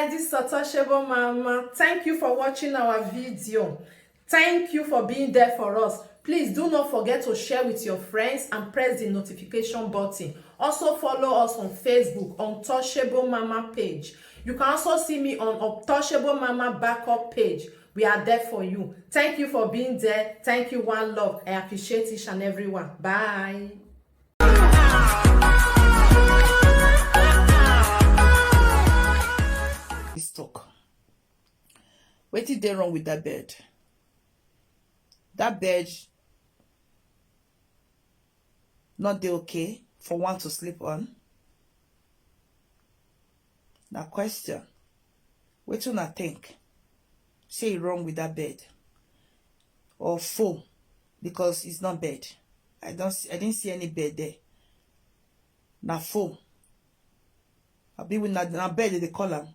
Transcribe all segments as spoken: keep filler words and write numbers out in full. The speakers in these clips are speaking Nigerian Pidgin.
This Untouchable Mama, thank you for watching our video. Thank you for being there for us. Please do not forget to share with your friends and press the notification button. Also follow us on Facebook, Untouchable Mama page. You can also see me on Untouchable Mama backup page. We are there for you. Thank you for being there. Thank you, one love. I appreciate each and every one. Bye. This talk. Wetin dey wrong with that bed? That bed not dey okay for one to sleep on? Na question. Wetin una think? Say e wrong with that bed? Or foam? Because it's not bed. I don't see, I didn't see any bed there. Na foam. Abi we na, na bed they call am.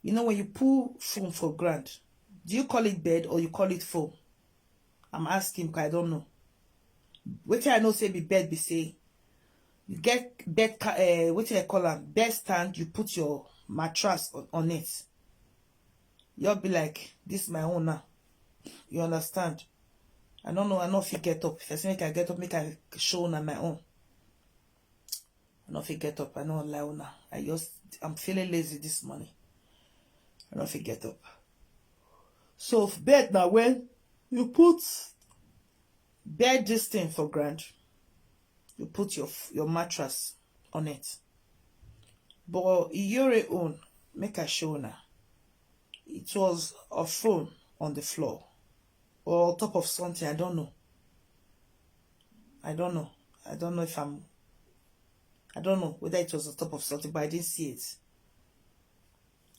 You know when you pull foam for ground, do you call it bed or you call it foam? I'm asking 'cause I don't know. Wetin I know say be bed be say you get bed ca- uh, wetin I call am, bed stand, you put your mattress on, on it. You'll be like, "This my own now." You understand? I don't know, I no fit get up. If I say make I get up, make I show una my own. I no fit get up, I no lie una. I just, I'm feeling lazy this morning. I no fit get up. So bed na when you put bed this thing for ground, you put your f- your mattress on it. But Iyore own, make I show una. It was a foam on the floor or on top of something. I don't know. I don't know. I don't know if I'm. I don't know whether it was on top of something, but I didn't see it.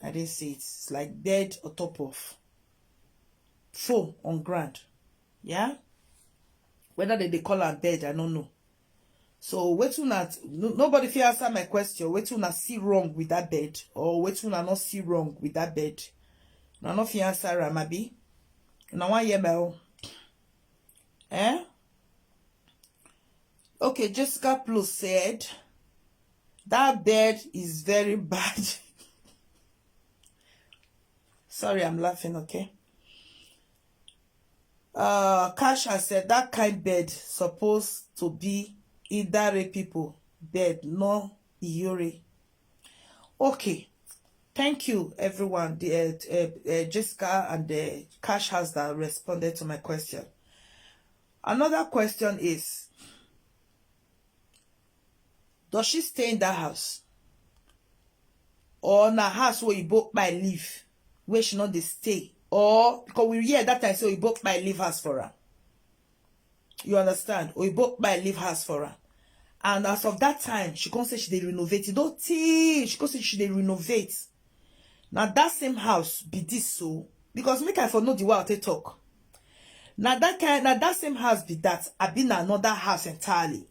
I didn't see it. It's like bed on top of foam on ground. Yeah. Whether they, they call am bed, I don't know. So wetin una, no, nobody fit answer my question. Wetin una see wrong with that bed, or wetin una no see wrong with that bed? Una no fit answer am, abi? Una wan hear my own? Eh? Okay, Jessica Plus said that bed is very bad. Sorry, I'm laughing, okay? Uh, Cash has said that kind bed supposed to be Idare people bed, no Iyore. Okay, thank you, everyone. The, uh, uh, uh, Jessica and the Cash has that responded to my question. Another question is, does she stay in that house? Or na house where you both by live, where she not dey stay? Or because we hear that time say you both by live house for her. You understand? Or you both by live house for her. And as of that time, she can't say she dey renovate. Don't think she can't say she dey renovate. Now that same house be this so, because make I for know the way I take talk. Now that kind, now that same house be that. I been another house entirely.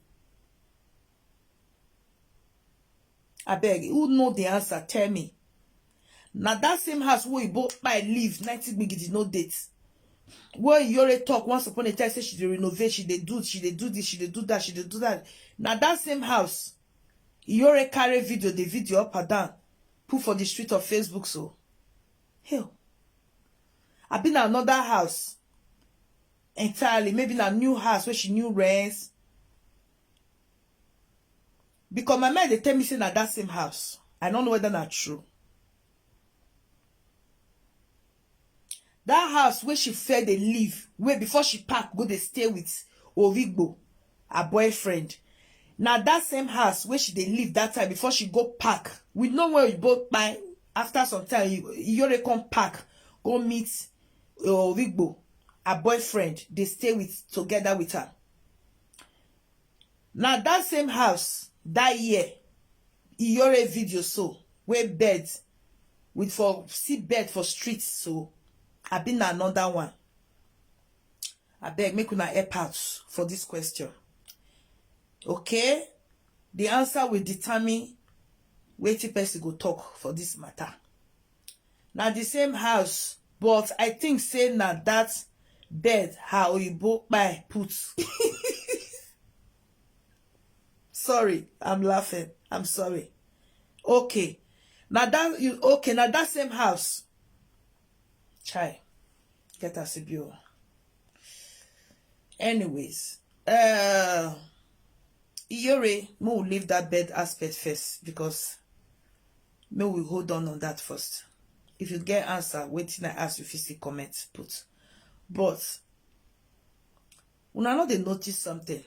I beg, who know the answer? Tell me. Now that same house where you both by live, ninety big did no date. Where you already talk once upon a time, say she dey renovate, she dey do, she dey do this, she dey do that, she dey do that. Now that same house, you already carry video, the video up and down, put for the street of Facebook. So, hell, I been another house entirely. Maybe na new house where she new rents. Because my mind they tell me say na that same house. I don't know whether na true. That house where she fair they live, where before she pack go they stay with Ovigbo, her boyfriend. Now that same house where she they live that time before she go pack. We know where you both buy. After some time, you you already come pack, go meet Ovigbo, her boyfriend. They stay with together with her. Now that same house that year, Iyore video so where bed with for see bed for streets so I been another one. I beg make una help out for this question. Okay, the answer will determine wetin person go talk for this matter. Now the same house, but I think say na that bed her oyibo kpai put. Sorry, I'm laughing. I'm sorry. Okay. Na that you okay, na that same house. Chai, get as e be o. Anyways, uh, Iyore, make we leave that bed aspect first, because make we hold on on that first. If you get answer, wetin I ask, you fit still comment put. But una no dey notice something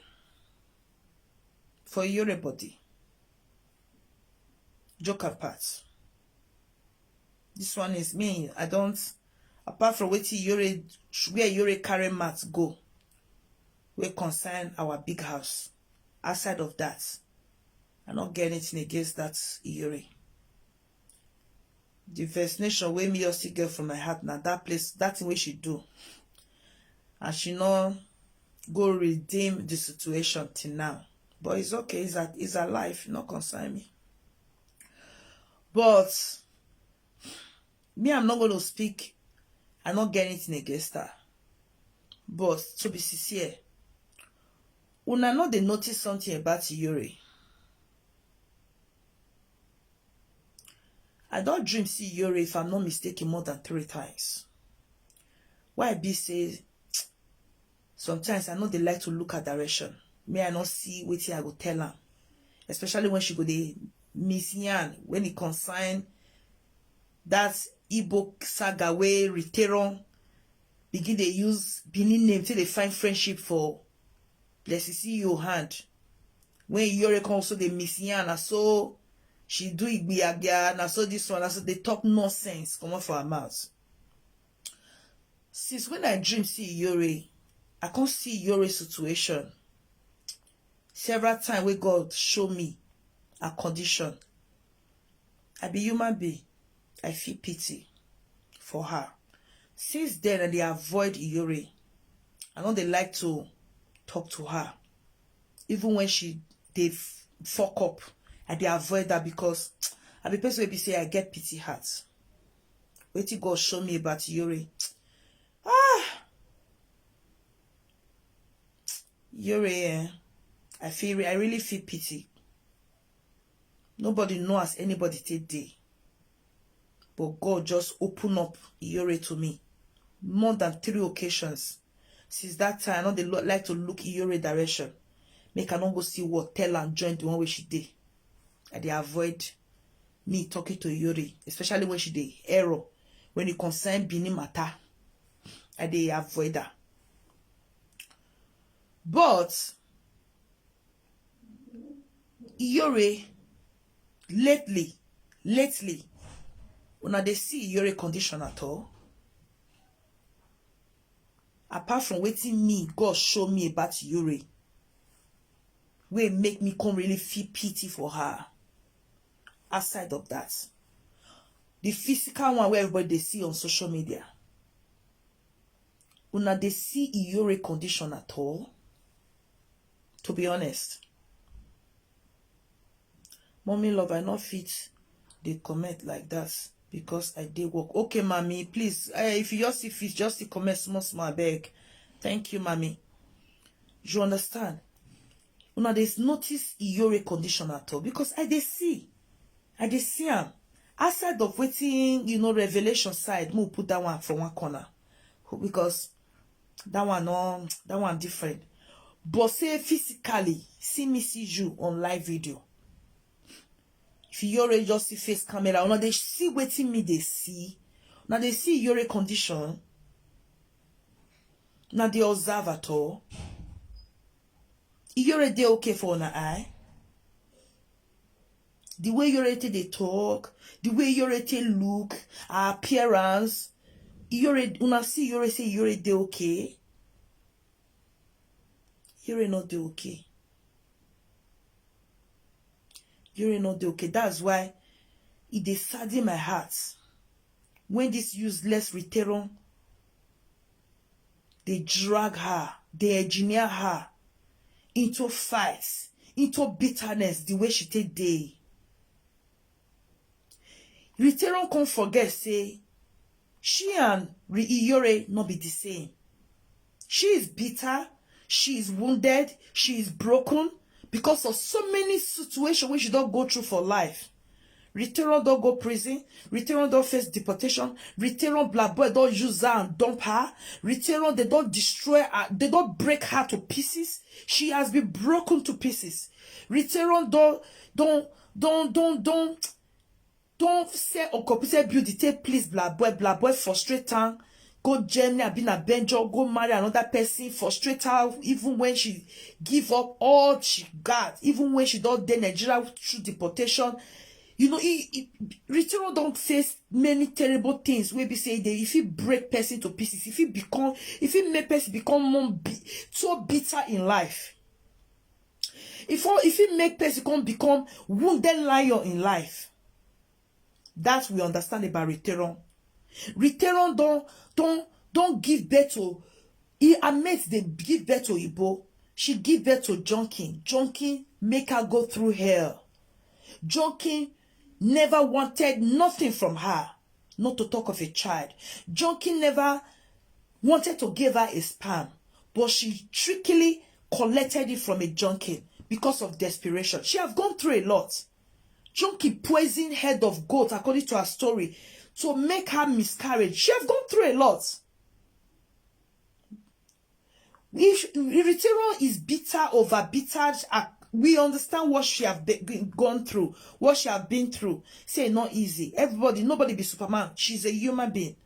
for Iyore body? Joke apart. This one is me. I don't, apart from wetin Iyore, where Iyore carry mat go, wey concern our big house. Outside of that, I no get anything against that Iyore. The vaccination wey me just still get from my heart na that place, that thing wey she do, and she no go redeem the situation till now. But it's okay, it's, a, it's her life, no concern me. But me, I'm not going to speak. I no get anything against her. But to be sincere, una no dey notice something about Iyore? I don dream see Iyore, if I'm not mistaken, more than three times. Why be say sometimes I no dey like to look her direction. Me, I no see wetin I go tell am, especially when she go dey miss yarn when e concern that Igbo saga wey Riteron begin dey use Benin name take dey find friendship for Blessing C E O hand. When Iyore come also dey miss yarn, na so she do igbiagbia, na so this one, na so dey talk nonsense comot for her mouth. Since when I dream see Iyore, I come see Iyore situation several times wey God show me her condition. I be human being. I feel pity for her. Since then, I dey avoid Iyore. I no dey like to talk to her. Even when she dey f- fuck up, I dey avoid her because I be person wey be say I get pity heart. Wetin God show me about Iyore? Ah, Iyore, eh, I feel, I really feel pity. Nobody know as anybody take dey, but God just open up Iyore to me more than three occasions. Since that time, I no dey lo- like to look Iyore direction. Make I no go see what tell and join the one wey she dey. I dey avoid me talking to Iyore, especially when she dey error when e concern Benin matter. I dey avoid her. But Iyore, lately, lately, una dey see Iyore condition at all? Apart from wetin me, God show me about Iyore, wey make me come really feel pity for her. Outside of that, the physical one wey everybody dey see on social media, una dey see Iyore condition at all? To be honest, Mommy love, I no fit dey comment like that because I dey work. Okay, mommy, please, eh, if you just see fit, just see comment small small, abeg. Thank you, mommy. You understand? Una dey notice Iyore condition at all? Because I dey see, I dey see am. Outside of wetin, you know, revelation side, mo put that one for one corner because that one no, that one different. But say physically, see me, see you on live video. If you already just see face camera, una dey see wetin me dey see. Una dey see Iyore condition. Una dey observe at all? Iyore dey okay for una eye? The way Iyore take dey talk, the way Iyore take look, her appearance, Iyore, una see Iyore say Iyore dey okay? Iyore no dey okay. Iyore no dey okay. That's why e dey sadden my heart when this useless Riteron dey drag her, dey engineer her into fight, into bitterness, the way she take dey. Riteron come forget say she and Iyore no be the same. She is bitter, she is wounded, she is broken because of so many situations wey she don go through for life. Riteron don go prison. Riteron don face deportation. Riteron Black Boy don use her and dump her. Riteron, they don destroy her. They don break her to pieces. She has been broken to pieces. Riteron don don don don don don sell uncompleted building take please Black Boy. Black Boy frustrate am, go Germany, abi na Benjo, go marry another person, frustrate her. Even when she give up all she got, even when she don dey Nigeria through deportation, you know, he, he Riteron don face many terrible things wey be say they, if he break person to pieces, if he become, if he make person become more bi- so bitter in life, if all if he make person come become wounded lion in life. That we understand about Riteron. Riteron don don don give birth to, he her mate dey give birth to Igbo. She give birth to Junkin. Junkin make her go through hell. Junkin never wanted nothing from her, not to talk of a child. Junkin never wanted to give her a sperm, but she trickily collected it from a Junkin because of desperation. She have gone through a lot. Junkin poisoned head of goat, according to her story, to make her miscarriage. She have gone through a lot. If Riteron is bitter over bitter, uh, we understand what she have be- gone through, what she have been through. Say not easy. Everybody, nobody be Superman. She's a human being.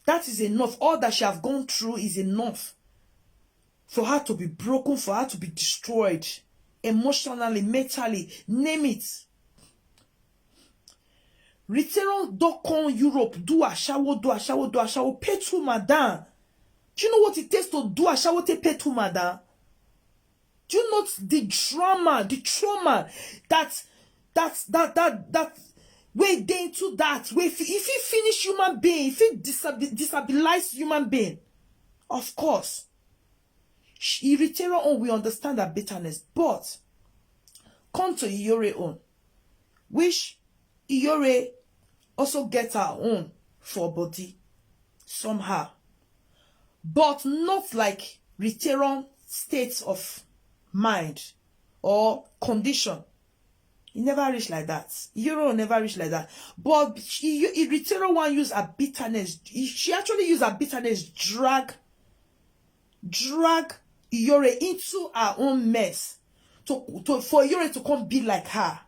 That is enough. All that she have gone through is enough for her to be broken, for her to be destroyed emotionally, mentally, name it. Riteron don come Europe, do ashawo, do ashawo, do ashawo, pay two madam. Do you know what it takes to do ashawo, take pay two madam? Do you know the drama, the trauma that that that that that wey dey into that? Wey if if he finish human being, if he disab- destabilize human being, of course, Riteron own, we understand that bitterness, but come to Iyore own, which Iyore also get her own for body somehow, but not like Riteron state of mind or condition. E never reach like that. Iyore own never reach like that. But she, Riteron wan use her bitterness. She actually use her bitterness drag drag Iyore into her own mess to, to for Iyore to come be like her.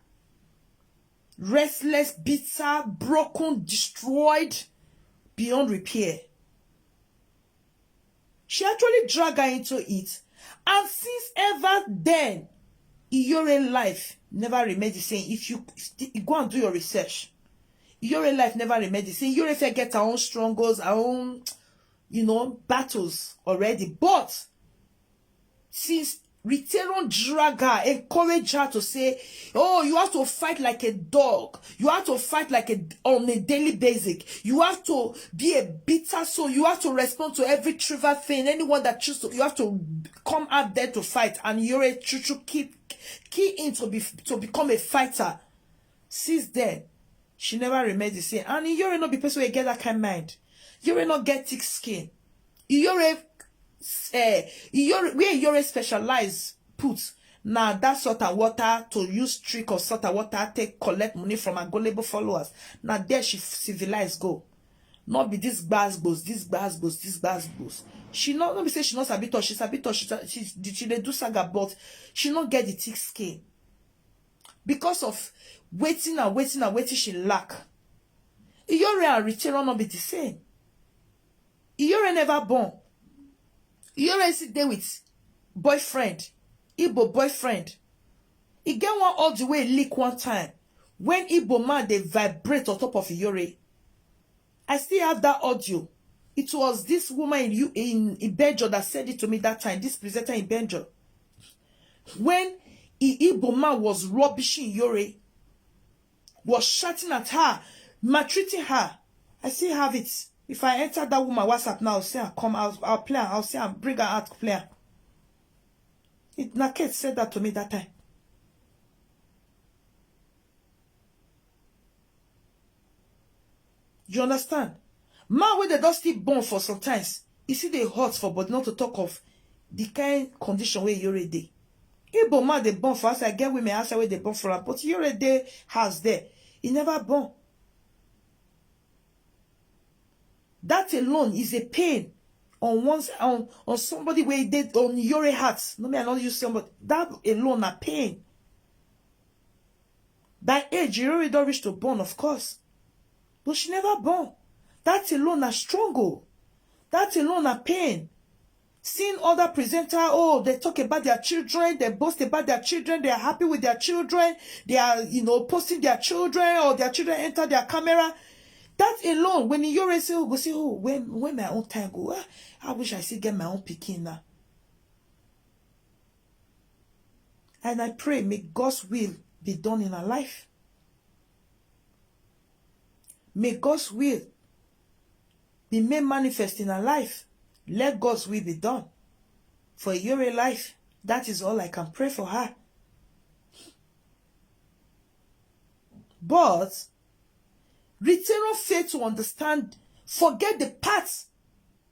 Restless, bitter, broken, destroyed beyond repair. She actually drag her into it, and since ever then, Iyore life never remain the same. If you, you go and do your research, Iyore life never remain the same. Iyore fit get her own struggles, her own, you know, battles already. But since Riteron drag her, encourage her to say, "Oh, you have to fight like a dog. You have to fight like a on a daily basis. You have to be a bitter soul. You have to respond to every trivial thing. Anyone that choose to, you have to come out there to fight." And Iyore Chuchu keep key in to be to become a fighter. Since then, she never remain the same. And Iyore no be person wey get that kind mind. Iyore no get thick skin. Iyore, eh, Iyore, where Iyore specialize put na that salt and water, to use trick of salt and water take collect money from her gullible followers. Na there she civilize go. No be this gbasgbos, this gbasgbos, this gbasgbos. She no, no be say she no sabi touch, she sabi touch, she, she, she dey do saga, but she no get the thick skin because of wetin and wetin and wetin she lack. Iyore and Riteron no be the same. Iyore never born. Iyore still dey with boyfriend, Igbo boyfriend. E get one audio wey leak one time when Igbo man dey vibrate on top of Iyore. I still have that audio. It was this woman in U- in Ibejo that said it to me that time. This presenter in Ibejo, when I- Igbo man was rubbishing Iyore, was shouting at her, maltreating her. I still have it. If I enter that woman WhatsApp now, I'll say I come out, I'll play, I'll say I bring her out, play. It Naked said that to me that time. You understand? Man wey dem don still born for sometimes, e still dey hot for body, not to talk of the kind condition wey Iyore dey. Igbo man dey born for outside, get women outside wey dey born for am, but Iyore dey house there. He never born. That alone is a pain on one's on, on somebody where they on your heart. No, me, I not use somebody. That alone a pain. By age, you already don't reach to born, of course. But she never born. That alone a struggle. That alone a pain. Seeing other presenter, oh, they talk about their children, they boast about their children, they are happy with their children, they are, you know, posting their children, or their children enter their camera. That alone, when you already say, oh, go say, oh, when when my own time go, ah, I wish I still get my own picking now. And I pray, may God's will be done in her life. May God's will be made manifest in her life. Let God's will be done for your life. That is all I can pray for her. But Ritero fail to understand, forget the part,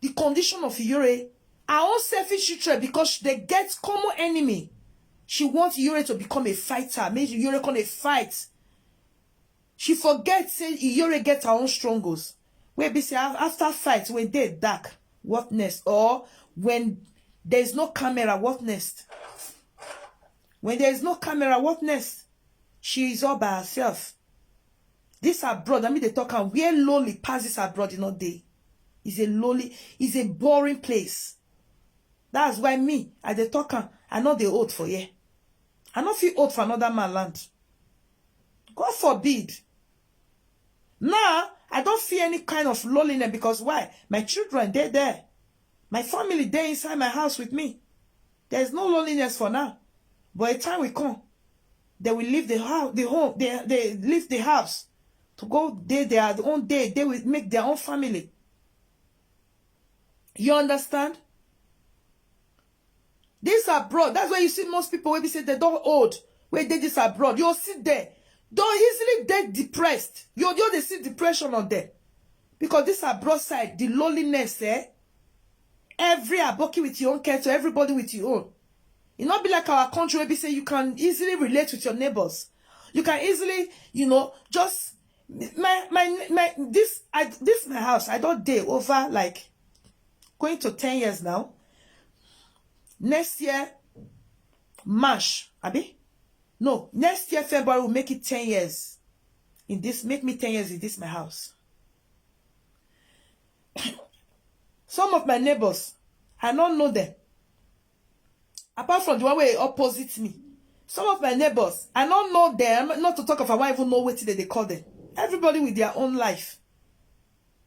the condition of Iyore. Her own selfish interest, because they get common enemy. She wants Iyore to become a fighter. Make Iyore come a fight. She forget say Iyore get her own struggles. Wey be say af-, after fight, when day dark, what next? Or when there is no camera, what next? When there is no camera, what next? She is all by herself. This abroad, I mean, they talk am where lonely pass this abroad, you know, they is a lonely, is a boring place. That's why me, I dey talk am, I no dey old for here. I no fit old for another man land. God forbid. Now, I don't feel any kind of loneliness, because why? My children, they there. My family, they inside my house with me. There is no loneliness for now. But a time will come, they will leave the house, the home, they, they leave the house to go dey their own day. They will make their own family. You understand? This abroad, that's why you see most people wey be say they don't old, wey dey this abroad. You'll sit there. Don't easily get depressed. You don't dey see depression on them. Because this abroad side, the loneliness, eh? Every aboki with your own care, to everybody with your own. It not be like our country where be say you can easily relate with your neighbors. You can easily, you know, just my my my this I this my house. I don't day over, like, going to ten years now. Next year, March, abi? No, next year February will make it ten years. In this, make me ten years in this my house. Some of my neighbors, I don't know them. Apart from the one wey opposite me, some of my neighbors, I don't know them. Not to talk of, I won't even know wetin they call them. Everybody with their own life.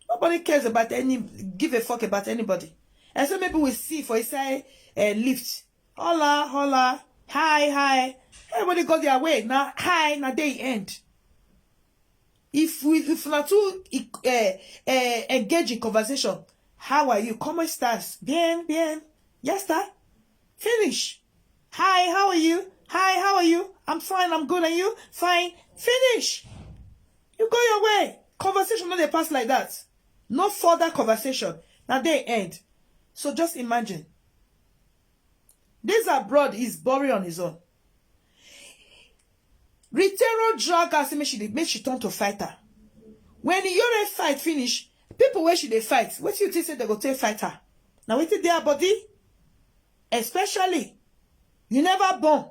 Nobody cares about any, give a fuck about anybody. And so maybe we see for inside a lift. Hola, hola, hi, hi. Everybody go their way. Now, hi, now they end. If we, if not too uh, uh, engage in conversation, how are you? ¿Cómo estás? Bien, bien. Ya está. Finish. Hi, how are you? Hi, how are you? I'm fine, I'm good. And you? Fine. Finish. You go your way. Conversation no dey pass like that. No further conversation. Now they end. So just imagine. This abroad is boring on his own. Ritero drag her, say make she dey, make she turn to fighter. When Iyore fight finish, people wey she dey fight, wetin you think say they go take fight her? Na wetin dey her body? Especially, you never born.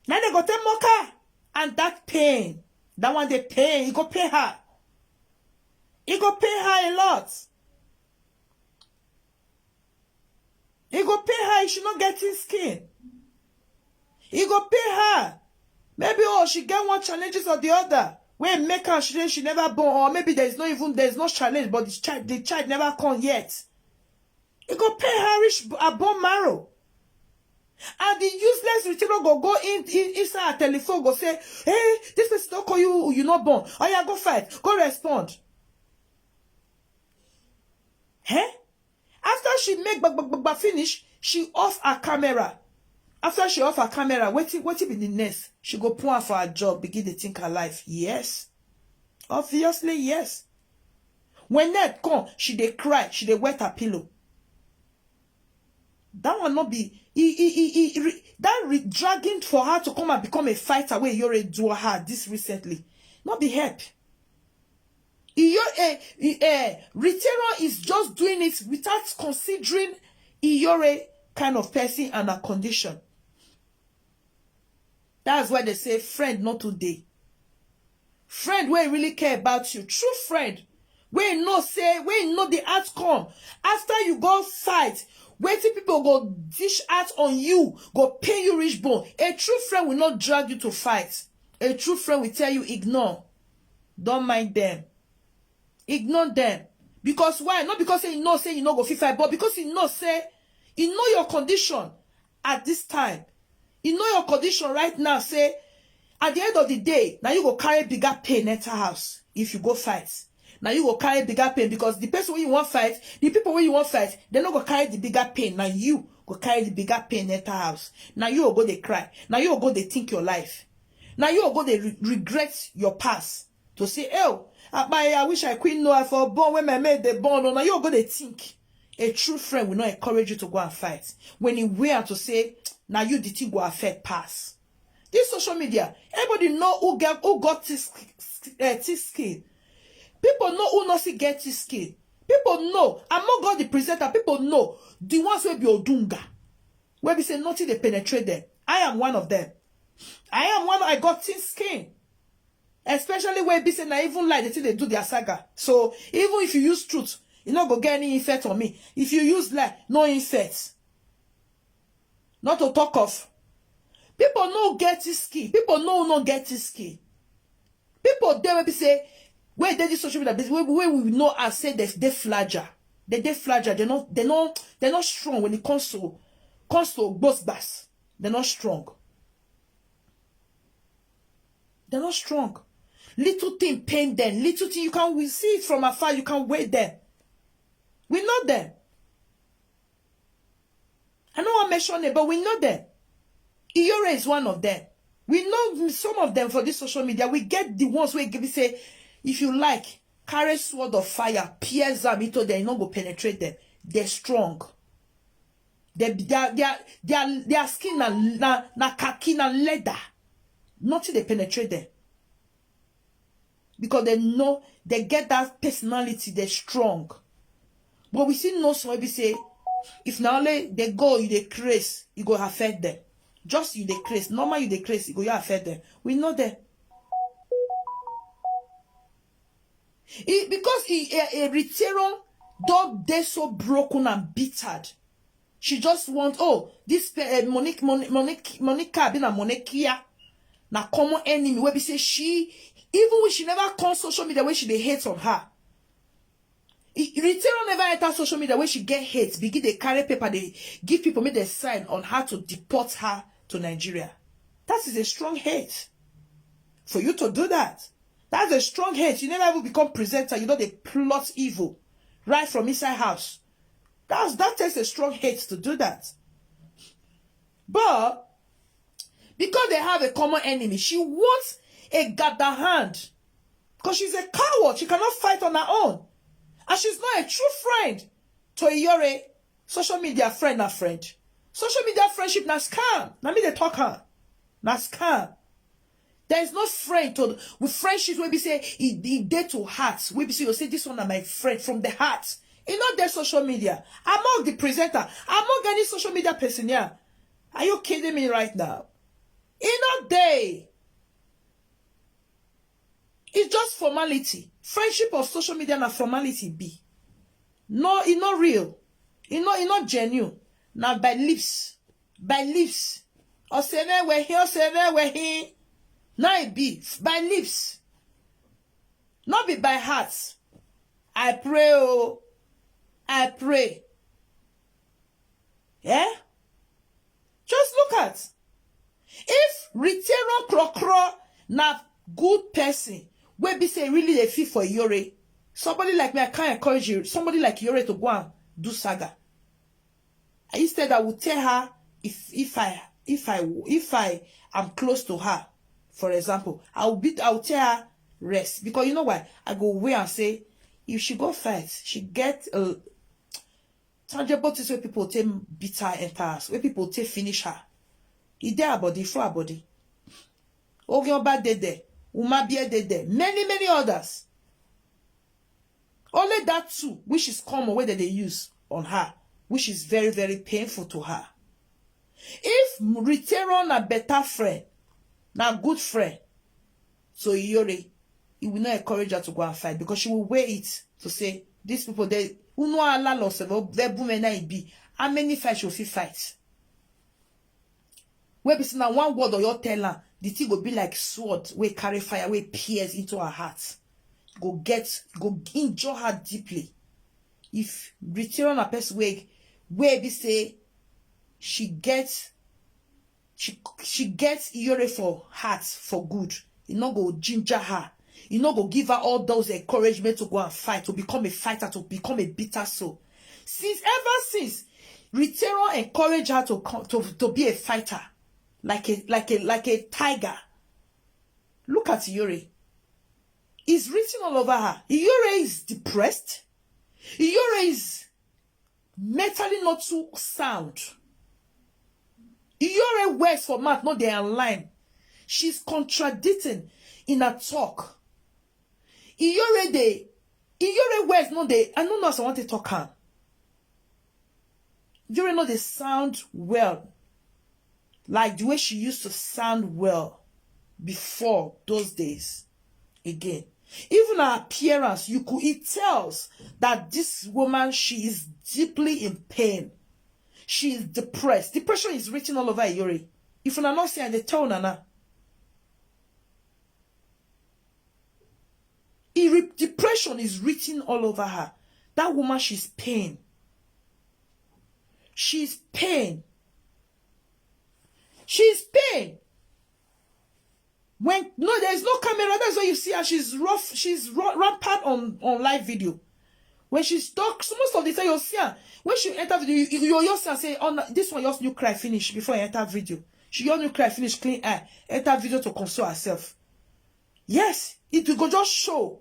Now they go take mock her. And that pain, that one dey pain, e go pain her. E go pain her a lot. E go pain her if she not getting skin. E go pain her. Maybe, oh, she get one challenges or the other. Wey make her, she, she never born, or maybe there is no even, there is no challenge, but the child, the child never come yet. E go pain her reach her bone marrow. And the useless Ritero go go in, in inside her telephone, go say, hey, this person don't call you, you not born. Oh yeah, go fight, go respond. Eh? After she make gba, gba, gba, gba finish, she off her camera. After she off her camera, wetin, wetin be the next? She go put her for her job, begin to think her life. Yes. Obviously, yes. When night come, she dey cry, she dey wet her pillow. That one not be, e, e, e, e, re-, that re-, dragging for her to come and become a fighter wey Iyore do her this recently. No be help. Iyo eh, eh, Ritero is just doing it without considering Iyore kind of person and her condition. That's why they say friend not today. Friend wey really care about you, true friend wey know say wey know the outcome. After you go fight, wetin people go dish out on you go pain you reach bone. A true friend will not drag you to fight. A true friend will tell you ignore, don't mind them, ignore them. Because why? Not because say you know say you no go fit fight, but because you know say you know your condition at this time. You know your condition right now say at the end of the day, now you go carry bigger pain enter house. If you go fight, now you go carry bigger pain because the person wey you wan fight, the people wey you wan fight, they no go carry the bigger pain. Now you go carry the bigger pain enter house. Now you go go dey cry. Now you go go dey think your life. Now you go go dey re- regret your past to say, oh, I, I wish I quit no, I for born when my mate dey born. No, now you go go dey think. A true friend will not encourage you to go and fight when he wear to say now you the thing go affect pass. This social media, everybody know who get who got this uh, thick skin. People know who no see get this skin. People know among all the presenter, people know the ones wey be odunga, wey be say nothing dey penetrate them. I am one of them. I am one. I got thin skin, especially wey be say na even lie the thing dey do their saga. So even if you use truth, you no go get any effect on me. If you use lie, no effect. Not to talk of people no get this skin. People no no get this skin. People dey wey be say wey dey this social media, wey wey we know as say they dey fragile. They dey fragile. They no they no they no strong when it comes to comes to gbos gbas. They no strong. They no strong. Little thing pain them. Little thing you can we see it from afar. You can weigh them. We know them. I no wan mention name, but we know them. Iyore is one of them. We know some of them for this social media. We get the ones wey give say, if you like, carry sword of fire, pierce am into them, e no go penetrate them. They're strong. They, their, their, their, their skin na, na, na khaki, na leather. Nothing dey penetrate them. Because they know they get that personality, they're strong. But we still know some wey be say, if na only they go, you dey craze, you go affect them. Just you dey craze, normal you dey craze, you go you affect them. We know them. E, because e, e, e, Ritero don dey so broken and battered. She just want, oh, this pe- uh, Monique, Monique, Monique, Monica, be na Monikia, na common enemy. Wey be say she, even when she never come social media, when she dey hate on her. E- Ritero never enter social media when she get hate, begin dey carry paper, dey give people make they sign on how to deport her to Nigeria. That is a strong hate. For you to do that, that's a strong hate. You never even become presenter. You know they plot evil right from inside house. That's that takes a strong hate to do that. But because they have a common enemy, she wants a gather hand. Because she's a coward, she cannot fight on her own. And she's not a true friend to Iyore. Social media friend na friend. Social media friendship na scam. Na me dey talk am. Na scam. There is no friend to with friendship wey be say e e dey to heart. Wey be say you say this one na my friend from the heart. E no dey social media. Among the presenter, among any social media person here. Are you kidding me right now? E no dey. It's just formality. Friendship of social media na formality be. No, e no real. E no e no genuine. Na by lips. By lips. Osere wehi, osere wehi. Na e be by lips. Not be by heart. I pray, oh. I pray. Eh? Just look at if Ritero Krokro na good person, wey be say really dey feel for Iyore, somebody like me, I can't encourage you. Somebody like Iyore to go and do saga. Instead, I would tell her if if I if I if I am close to her, for example, I will be I will tell her rest, because you know why? I go away and say if she go fight, she get a tangible things wey people take beat her enter house, wey people take finish her. E dey her body, for her body. Oge Oba dey there. Umabie dey there, many, many others. Only that two, which is common, wey dem dey use on her, which is very, very painful to her. If Ritero na better friend, na good friend to Iyore, he will not encourage her to go and fight, because she will weigh it to say, "These people, they, uno ala lo se vo, ve bu me na ibi. How many fights you fit fight?" Wey be say na one word Oyo tell am, the thing go be like sword wey carry fire, wey pierce into her heart. Go get, go injure her deeply. If Ritero na person wey, wey be say she get, she, she get Iyore for heart for good, e no go ginger her. E no go give her all those encouragement to go and fight, to become a fighter, to become a bitter soul. Since, ever since, Ritero encourage her to come, to, to be a fighter, like a, like a, like a tiger. Look at Iyore. It's written all over her. Iyore is depressed. Iyore is mentally not too sound. Iyore words for mouth no dey align. She's contradicting in her talk. Iyore dey, Iyore words no dey, I no know as I want to talk am. Iyore no dey sound well, like the way she used to sound well before those days again. Even her appearance, you could, it tells that this woman, she is deeply in pain. She is depressed. Depression is written all over Iyore. If una no see, I dey tell una now. E re-, depression is written all over her. That woman, she's pain. She's pain. She's pain. When, no, there's no camera, that's why you see her. She's rough. She's ru-, rampant on, on live video. When she's talk, so most of the time you see her. When she enter video, you, you, you see her say, "Oh, no, this one just new cry finish before I enter video." She just new cry finish, clean eye, enter video to console herself. Yes, it will go just show.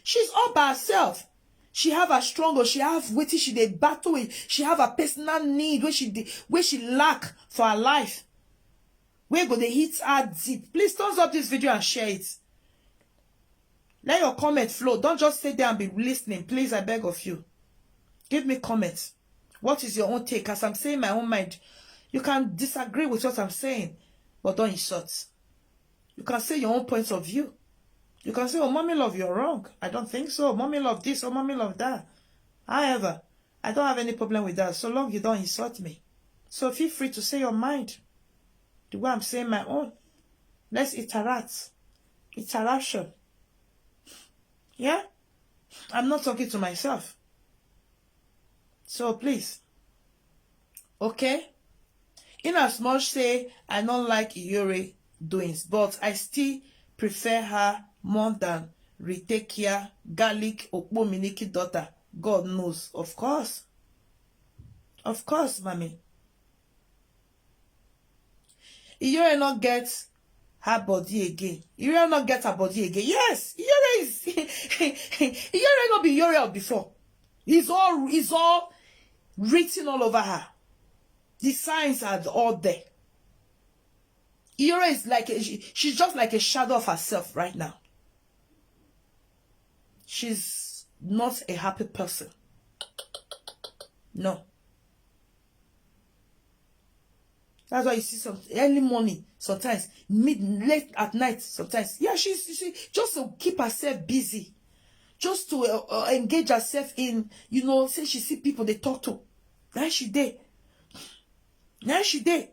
She's all by herself. She have her struggle. She have wetin she dey battle with. She have her personal need wey she dey, wey she lack for her life, wey go dey hit her deep. Please thumbs up this video and share it. Let your comment flow. Don't just sit there and be listening. Please, I beg of you. Give me comment. What is your own take? As I'm saying my own mind, you can disagree with what I'm saying, but don't insult. You can say your own points of view. You can say, "Oh, Mommy Love, you're wrong. I don't think so. Mommy Love this or Mommy Love that." However, I don't have any problem with that, so long you don't insult me. So feel free to say your mind the way I'm saying my own. Let's interact. Interaction. Yeah? I'm not talking to myself. So please. Okay? In as much say I don't like Iyore doings, but I still prefer her more than Ritekia, Garlic, Okpo Miniki daughter. God knows. Of course. Of course, Mommy. Iyore not get her body again. Iyore not get her body again. Yes, Iyore is Iyore not be Iyore of before. It's all, it's all written all over her. The signs are all there. Iyore is like a, she, she's just like a shadow of herself right now. She's not a happy person. No. That's why you see some early morning, sometimes mid, late at night, sometimes. Yeah, she's, she, just to keep herself busy, just to uh, uh, engage herself in, you know, say she see people they talk to. Now she dey. Now she dey.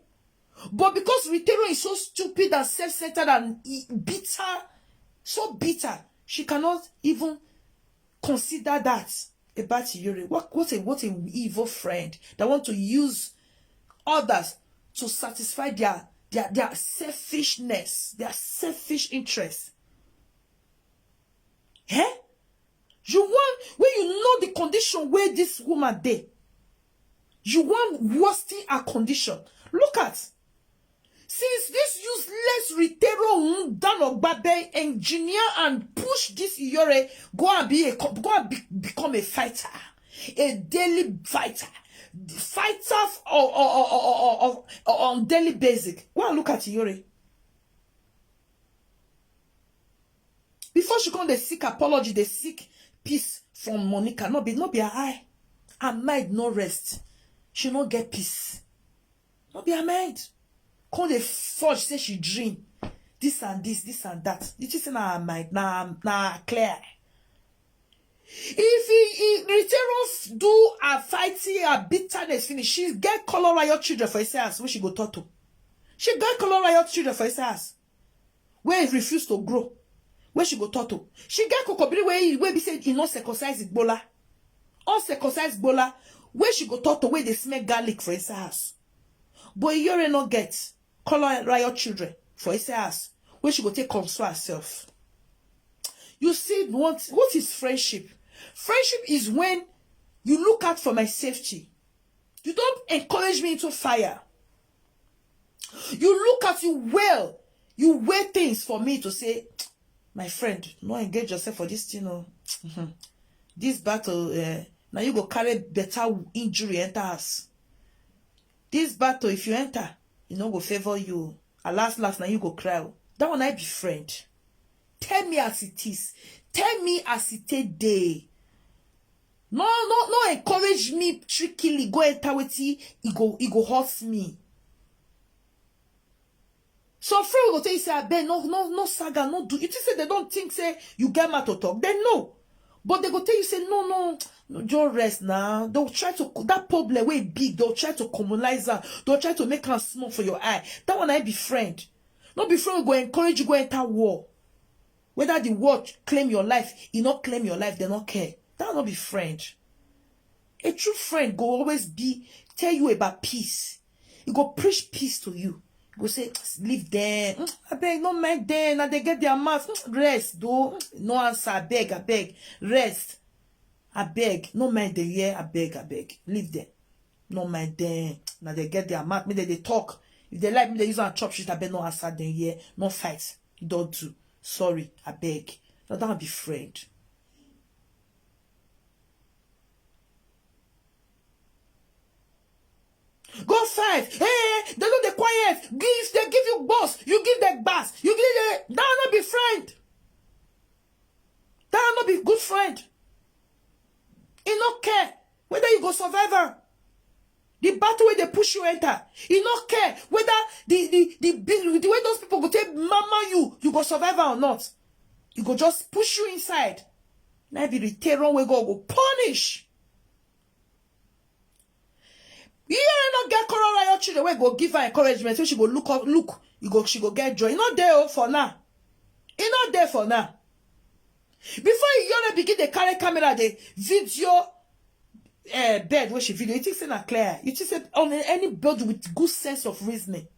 But because Ritero is so stupid and self-centered and e-, bitter, so bitter, she cannot even consider that about Iyore. What, what a, what a evil friend that want to use others to satisfy their, their, their selfishness, their selfish interests. Eh? You want, when you know the condition where this woman dey, you want worsen her condition. Look at, since this useless Ritero Ndanogbabe engineer and push this Iyore go and be a co-, go and be, become a fighter, a daily fighter, fighter f-, or, or, or, or, or, or on daily basic. Go and look at Iyore. Come dey seek apology, dey seek peace from Monica. No be, no be her eye. Her mind no rest. She no get peace. No be her mind. Come dey forge say she dream. This and this, this and that. You think say na her mind, na, na her clear eye. If he, he Ritero do her fighting, her bitterness finish, she get color riot children for his house, wey she go talk to. She get color riot children for his house, wey refuse to grow, wey she go talk to. She get kokobiri wey, wey be say he no circumcise Igbola. Uncircumcised Igbola, wey she go talk to, wey dey smell garlic for his house. But Iyore no get color riot children for his house, wey she go take console herself. You see, what, what is friendship? Friendship is when you look out for my safety. You don't encourage me into fire. You look at you well. You weigh things for me to say, my friend, no engage yourself for this thing. Oh. This battle, uh, now you go carry better injury enter us. This battle, if you enter, e no go favour you. And last last, na you go cry o. That one na be friend. Tell me as it is. Tell me as e take dey. No, no, no encourage me trickily go enter wetin e go, e go hurt me. Some friend go tell you say, abeg, no, no, no saga, no do. You think say they don't think say you get mouth to talk? They know. But they go tell you say, no, no, no, just rest now. They'll try to, that problem wey big, they'll try to commonize am. They'll try to make am small for your eye. That one na be friend. No be friend go encourage you go enter war. Whether the war claim your life, e no claim your life, they no care. That no be friend. A true friend go always be tell you about peace. He go preach peace to you. He go say, leave them. Mm, abeg, no mind them. Now they get their mouth. Mm, rest, though. Mm, no answer. Abeg, abeg. Rest. Abeg. No mind them here. Abeg, abeg. Leave them. No mind them. Now they get their mouth. Me, they, they talk. If they like me, they use and chop shit. Abeg, no answer them here. No fight. You don't do. Sorry. Abeg. No, that be friend. Go fight. Hey, they no dey quiet. Give, they give you boss. You give them bass. You give them, that no be friend. That no be good friend. E no care whether you go survive am. The battle wey dey push you enter, e no care whether the, the, the, the, the way those people go take mama you, you go survive am or not. E go just push you inside. Na be the terror wey God go punish. You no get corona, your children wey go give her encouragement, so she go look up, look, you go, she go get joy. E no dey o for now. E no dey for now. Before you begin dey carry camera, dey video, eh, bed wey she video, you think say na clear? You think say on any bed with good sense of reasoning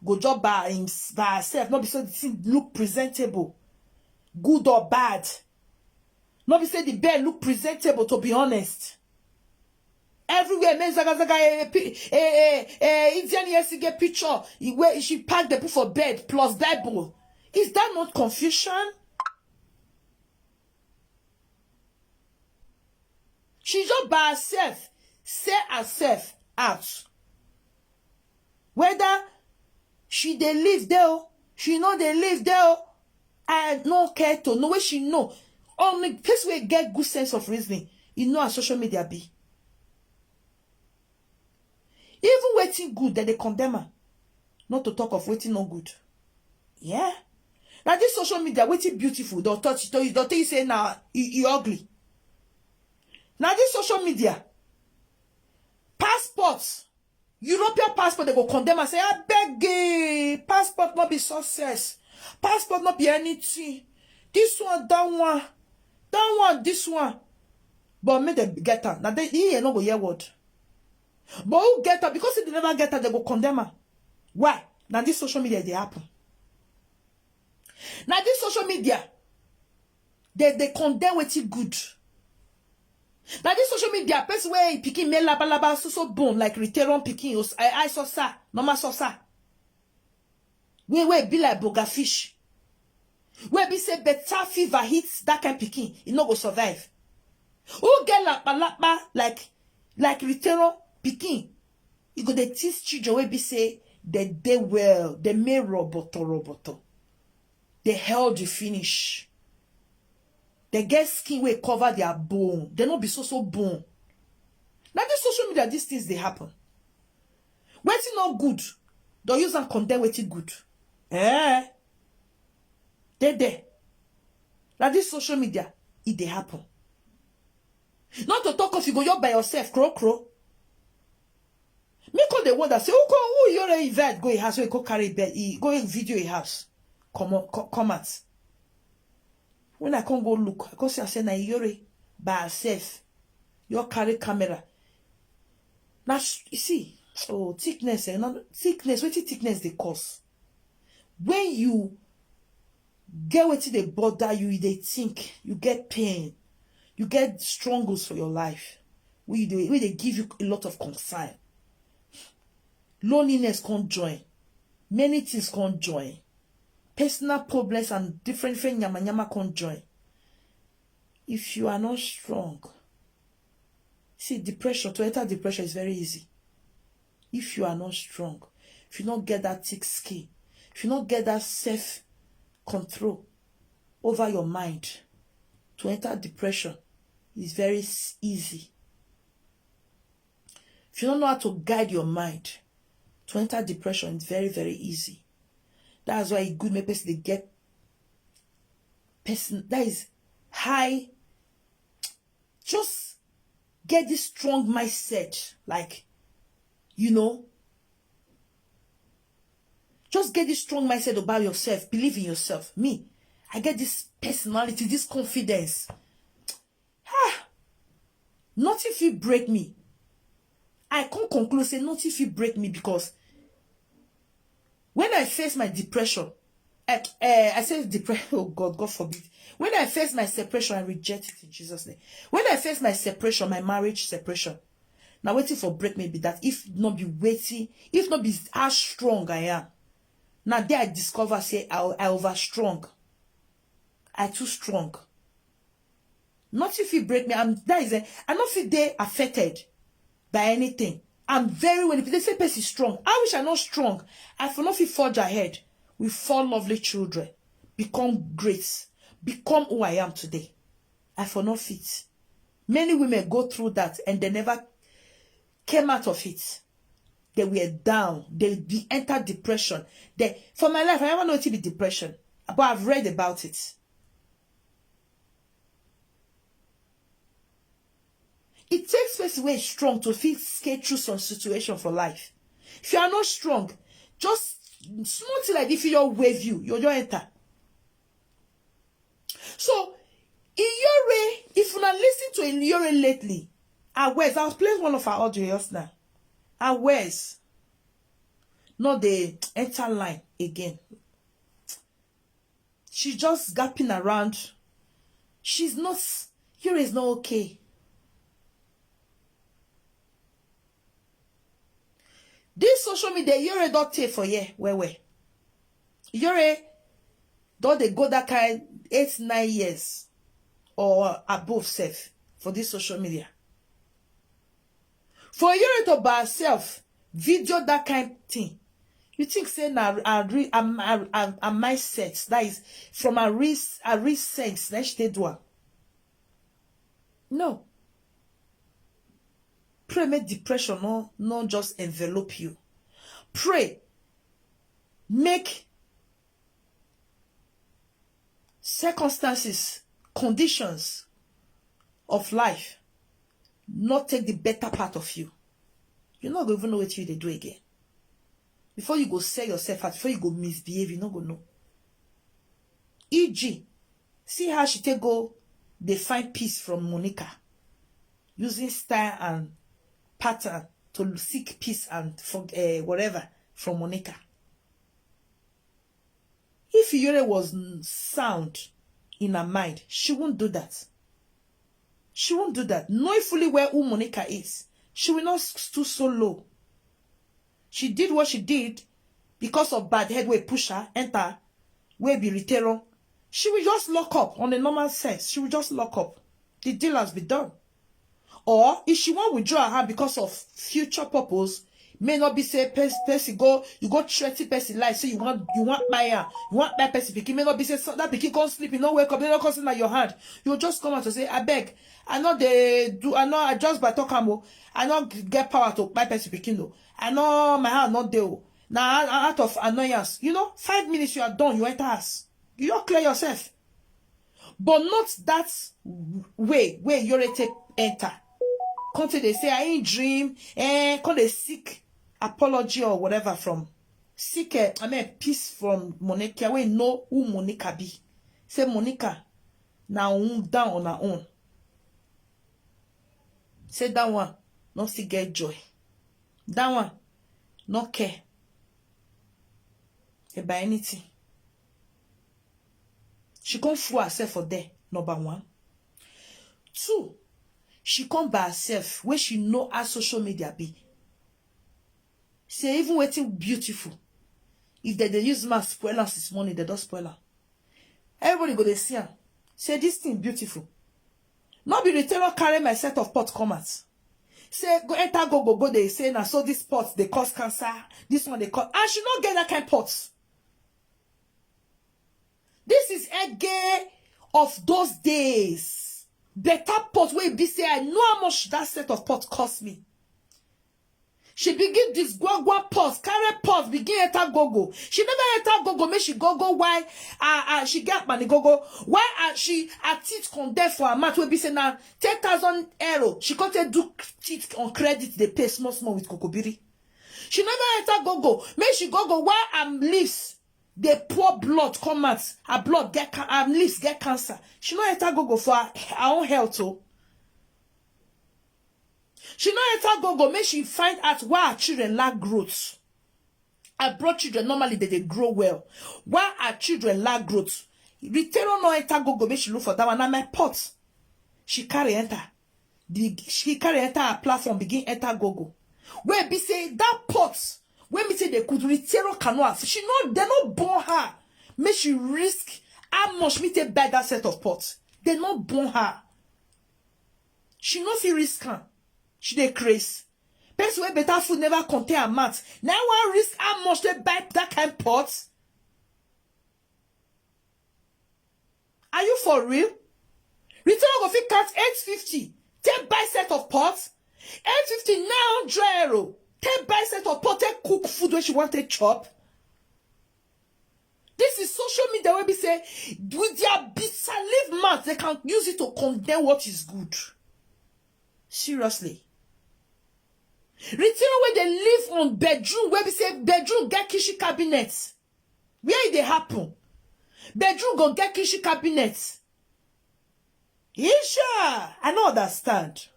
go just by him, by herself, no be so the thing look presentable, good or bad? No be say the bed look presentable, to be honest. Everywhere, men zaga zaga, eh, eh, eh, eh, Indian yes, get picture. He, where she packed the put for bed plus Bible. Is that not confusion? She just by herself, say herself out. Whether she dey live there, she no dey live there, I no care to know where she know. Only person wey get good sense of reasoning, you know how social media be. Even wetin good, dem dey condemn am. Not to talk of wetin no good. Yeah. Now this social media, wetin beautiful, they'll touch it, they'll tell you say, nah, you, you ugly. Now this social media, passports, European passport, they go condemn and say, I beg, eh, passport not be success. Passport not be anything. This one, that one, that one, this one. But make them get am. Now they, he no go hear word. But who get am? Because if they never get am, they go condemn am. Why? Now this social media, they happen. Now this social media, they, they condemn wetin good. Now this social media, person where he picking me laba laba, so, so bone, like Riteron picking, I, I saw sa, normal saw sa. Wey, wey be like boga fish. Wey be say better fever hits that kind pikin, e no go survive. Who get lapa lapa like, like Ritero pikin? E go dey teach children wey be say they dey well, they may roboto roboto. They held you finish. They get skin wey cover their bone. They no be so so bone. Now this social media, these things they happen. Wetin no good, they use and condemn wetin good. Eh? They there. Now this social media, it they happen. Not to talk of you go, you're by yourself, crow crow. Me call the one that say, who call, who you already invite go a house, where go carry bed, he go video a house. Come on, co- come out. When I can't go look, I can't say, I say, na Iyore by herself. You carry camera. Now, you see, oh, thickness, eh? Not thickness, what thickness they cause? When you get wetin dey bother you, you dey think, you get pain, you get struggles for your life, wey you dey wey dey give you a lot of concern. Loneliness come join, many things come join, personal problems and different different yamayama come join. If you are not strong, see, depression, to enter depression is very easy. If you are not strong, if you not get that thick skin, if you not get that self control over your mind, to enter depression is very s- easy. If you don't know how to guide your mind, to enter depression is very very easy. That's why it good make person dey get person that is high. Just get this strong mindset, like, you know, just get this strong mindset about yourself. Believe in yourself. Me, I get this personality, this confidence. Ah, nothing fit break me. I can't conclude say nothing fit break me because when I face my depression, I, eh, I say depression, oh God, God forbid. When I face my separation, I reject it in Jesus' name. When I face my separation, my marriage separation, now waiting for break me be that if not be waiting, if not be how strong I am, now there I discover say I, I over strong. I too strong. Nothing fit break me. I'm that is a, I not feel they affected by anything. I'm very well. If they say person is strong, I wish I not strong. I for not feel forge ahead with four lovely children, become great, become who I am today. I for not fit. Many women go through that and they never came out of it. They were down. They be enter depression. They for my life, I never know it to be depression, but I've read about it. It takes person wey strong to fit scale through some situation for life. If you are not strong, just small thing like if you wave you, you don't enter. So, Iyore, if you not listen to Iyore lately, Awez, I was playing one of our audio just now. Awez, not the enter line again. She's just gapping around. She's not, Iyore is not okay. This social media, Iyore don't take for here, where where. Iyore don't they go that kind eight, nine years or above self for this social media. For Iyore to by herself, video that kind thing. You think say na a, re- a, a, a, a mindset that is from a, re- a recent that she dey do am. No. Pray make depression no no just envelop you. Pray make circumstances, conditions of life not take the better part of you. You not go even know what you dey do again. Before you go sell yourself out, before you go misbehave, you not go know. E G, see how she take go dey find peace from Monica, using style and pattern to seek peace and for uh, whatever from Monica. If Iyore was sound in her mind, she won't do that. She won't do that. Knowing fully well who Monica is, she will not stoop so low. She did what she did because of bad head wey push her enter, wey be retailer. She will just lock up on a normal sense. She will just lock up. The deal has been done. Or if she wan withdraw her hand because of future purpose, May not be say pers- person go, you go threaten person life, say you want, you want buy am, you want buy person pikin. May not be say so, that pikin come sleep, you no wake up, they don't come sit na your hand. You just come out to say, "Abeg, I no dey do, I no, I just by talk am o. I no get power to buy person pikin o. I no, my hand no dey o." Now, out of annoyance, you know, five minutes you are done, you enter house. You don't clear yourself. But not that way where you take enter. Come to they say, "I ain't dream," eh, come they seek apology or whatever from, seek, eh, I mean, peace from Monica. We know who Monica be. Say Monica, now own down on her own. Say that one, not still get joy. That one, not care about anything. She come fool herself for there, number one. Two, she come by herself, where she know how social media be. Say even wetin beautiful, if they dey use mask spoil am since morning, they don spoil am. Everybody go dey see am. Say this thing beautiful. No be retailer carry my set of pot come out. Say go enter go go go dey say na so this pot dey cause cancer. This one dey cause, and she no get that kind pot. This is Ege of those days. Better pot wey be say I know how much that set of pot cost me. She begin this gwagwa pot, carry pot, begin enter gogo. She never enter gogo, make she gogo. Why? Uh, uh, she get money gogo. Why uh, she her teeth come there for her mouth? Wey be say now ten thousand euro. She come take do teeth on credit. They pay small small with kokobiri. She never enter gogo. Make she gogo. Why her lips they pour blood come out? Her blood get ca- her lips get cancer. She no enter gogo for her, her own health. Oh. She no enter gogo make she find out why her children lack growth. Abroad children normally they, they grow well. Why her children lack growth? Retero no enter gogo make she look for that one. Na my pot. She carry enter. The, she carry enter her platform, begin enter gogo. Where be say that pot, where me say they could retero canoe. She no, they no born her. Make she risk how much me take buy that set of pot. They no born her. She no fit risk am. She dey craze. Person wey better food never contain her mouth. Now I wan risk how much they buy that kind pot. Are you for real? Retail go fit count eight fifty. Take buy set of pot. Eight fifty now hundred euro. Take buy set of pot. Take cook food when she want to chop. This is social media where we say with their bitter leaf mouth they can use it to condemn what is good. Seriously. Retail where they live on bedroom where we say bedroom get kitchen cabinet. Where e dey happen? Bedroom go get kitchen cabinet. Isha, I no understand.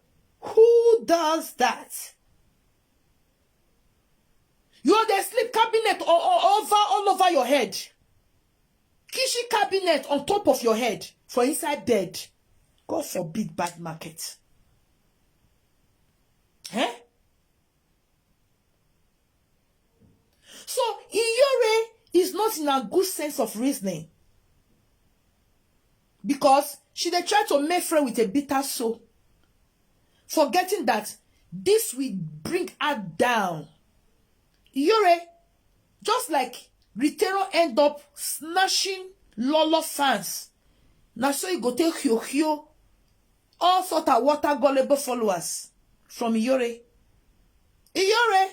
Who does that? You dey sleep cabinet o- o- over all over your head. Kitchen cabinet on top of your head for inside bed. God forbid bad market. Eh? So Iyore is not in a good sense of reasoning because she dey try to make friend with a bitter soul, forgetting that this will bring her down. Iyore, just like Ritero end up snatching Lolo fans, na so e go take hio hio all sort of water gullible followers from Iyore. Iyore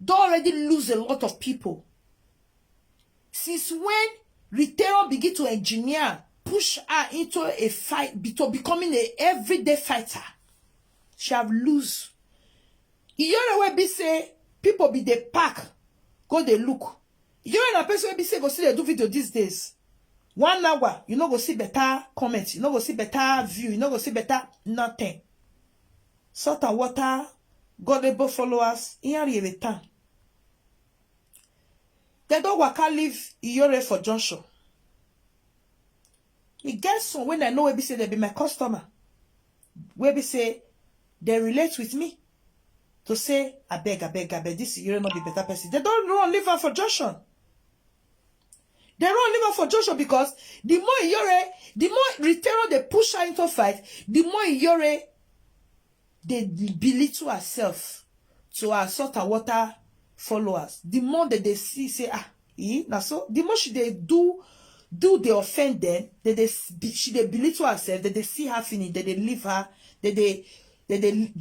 don already lose a lot of people. Since when Ritero begin to engineer, push her into a fight, be- to becoming a everyday fighter, she have lose. Iyore wey be say people be dey pack, go dey look. Iyore na person wey be say go still dey do video these days. One hour, you no go see better comment, you no go see better view, you no go see better nothing. Salt and water, gullible followers, Iyore town. They don waka leave Iyore for junction. E get some when I know wey be say they be my customer, wey be say they relate with me to say, "Abeg, abeg, abeg, this Iyore no be better person." They don run leave her for junction. They run leave her for junction because the more Iyore, the more Ritero they push her into fight, the more Iyore they belittle herself to her salt and water followers, the more that they see, say, ah, eh, na so, the more she dey do, do the offend, then they, they s-, be-, she dey belittle herself, then they see her finish, then they leave her, then they, then they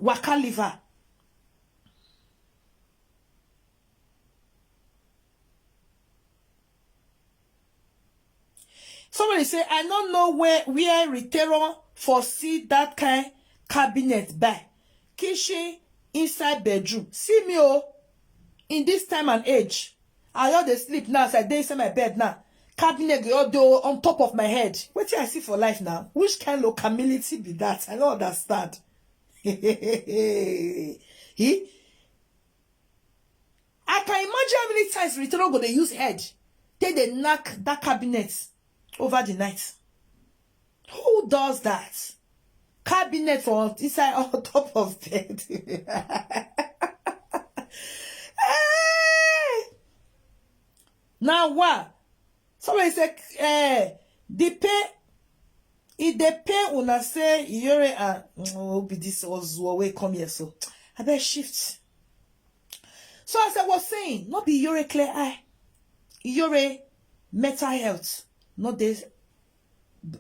waka leave her. Somebody say, I don't know where, where Ritero for see that kind cabinet by kitchen inside bedroom. See me, oh, in this time and age, I all dey sleep now, as I dey inside my bed now. Cabinet go all dey on top of my head. Wetin I see for life now? Which kind of humility be that? I don't understand. He I can imagine how many times Ritero go dey use head take dey knock that cabinet over the night. Who does that? Cabinet for inside on top of bed. Hey! Now what? Somebody say, eh, the pay, e dey pain una say Iyore and, mm, oh, be this Ozuo wey come here so. I better shift. So as I was saying, not be Iyore clear eye. Iyore mental health, not dey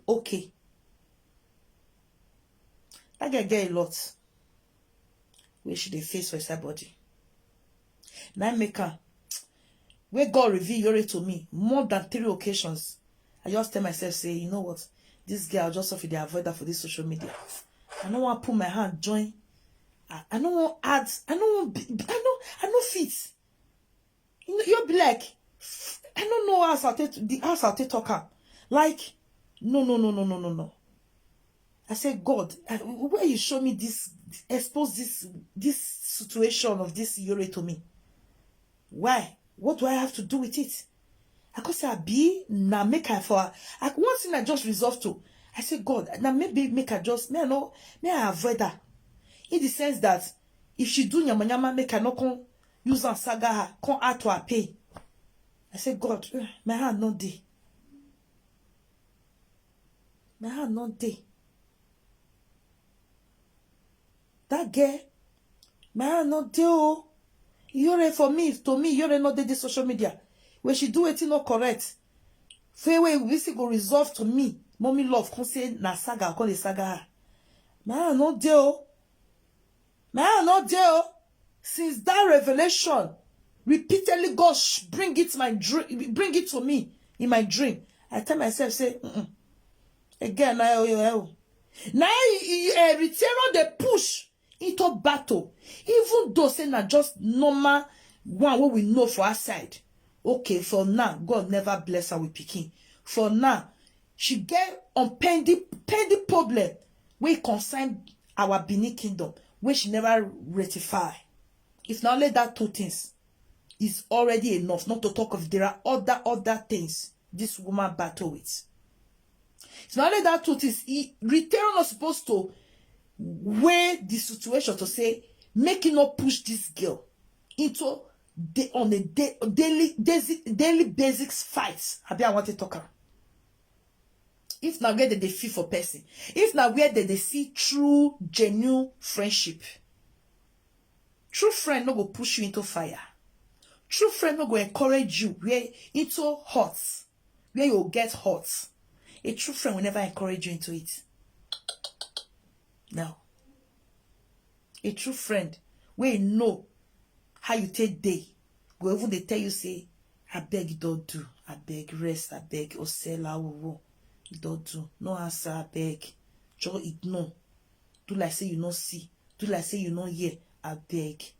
okay. That girl get a lot wey she dey face for inside body. Na im make am, wey God reveal Iyore to me more than three occasions, I just tell myself, say, you know what? This girl, just suffer dey avoid her for this social media. I no wan put my hand join. I, I no wan add. I no wan be, I no, I no fit. You know, you'll be like, I don't know how I take the, how I take talk am. Like, no, no, no, no, no, no, no. I say, God, I, where you show me this, expose this, this situation of this Iyore to me? Why? What do I have to do with it? I could say, I be na make I for, I, one thing I just resolved to. I say, God, now maybe make I just, may I know, may I avoid her. In the sense that if she do nyama nyama, make I no come use am saga her, come add to her pain. I say, God, eh, my hand no dey. My hand no dey. That girl, my hand no dey, oh. Iyore for me, to me, Iyore no dey this social media. When she do wetin no correct, say wey we see go resolve to me. Mommy love come say na saga, come dey saga her. My hand no dey, oh. My hand no dey, oh. Since that revelation, repeatedly God sh-, bring it my dream, bring it to me in my dream. I tell myself, say, mm-mm. Again, na, oh, oh, oh. Na, eh, eh, Ritero dey push into battle, even though say na just normal one wey we know for outside. Okay, for now, God never bless her with pikin. For now, she get on pending, pending problem wey concern our Benin Kingdom, wey she never rectify. If na only that two things, is already enough, not to talk of there are other, other things this woman battle with. If na only that two things, he, Ritero not supposed to weigh the situation to say, make it not push this girl into the, on a da-, daily, daily, daily basics fights. Abi I want to talk am. If na where they dey feel for person, if na where they dey see true, genuine friendship, true friend no go push you into fire. True friend no go encourage you where into hot, where you get hot. A true friend will never encourage you into it. No. A true friend wey know how you take dey go even dey tell you say, abeg, you don do, abeg, rest, abeg, osela, wowo, you don do, no answer, abeg, just ignore, do like say you no see, do like say you no hear, abeg.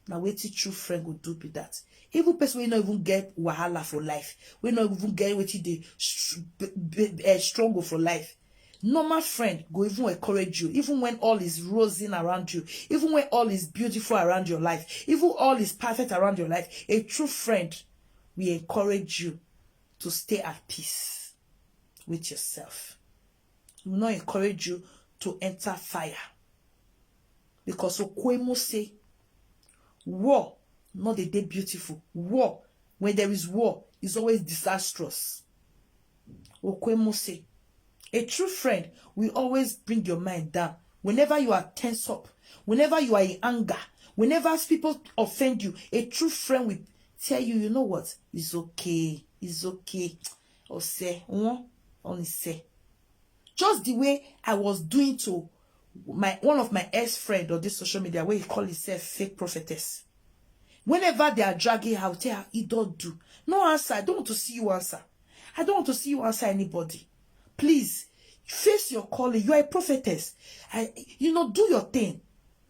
Na wetin true friend go do be that. Even person wey no even get wahala for life, wey no even get wetin dey str-, b-, b-, eh, struggle for life, normal friend go even encourage you, even when all is rosy around you, even when all is beautiful around your life, even all is perfect around your life. A true friend will encourage you to stay at peace with yourself. He will not encourage you to enter fire. Because Okwemo say, war no dey dey beautiful. War, when there is war, is always disastrous. Okwemo say, a true friend will always bring your mind down. Whenever you are tense up, whenever you are in anger, Whenever people offend you, a true friend will tell you, "You know what? It's okay. It's okay." Ose, won, on ise. Just the way I was doing to my, one of my ex friend on this social media, where he call himself fake prophetess. Whenever they are dragging her, I will tell her, "He don't do. No answer. I don't want to see you answer. I don't want to see you answer anybody. Please, face your calling. You are a prophetess. I, you know, do your thing.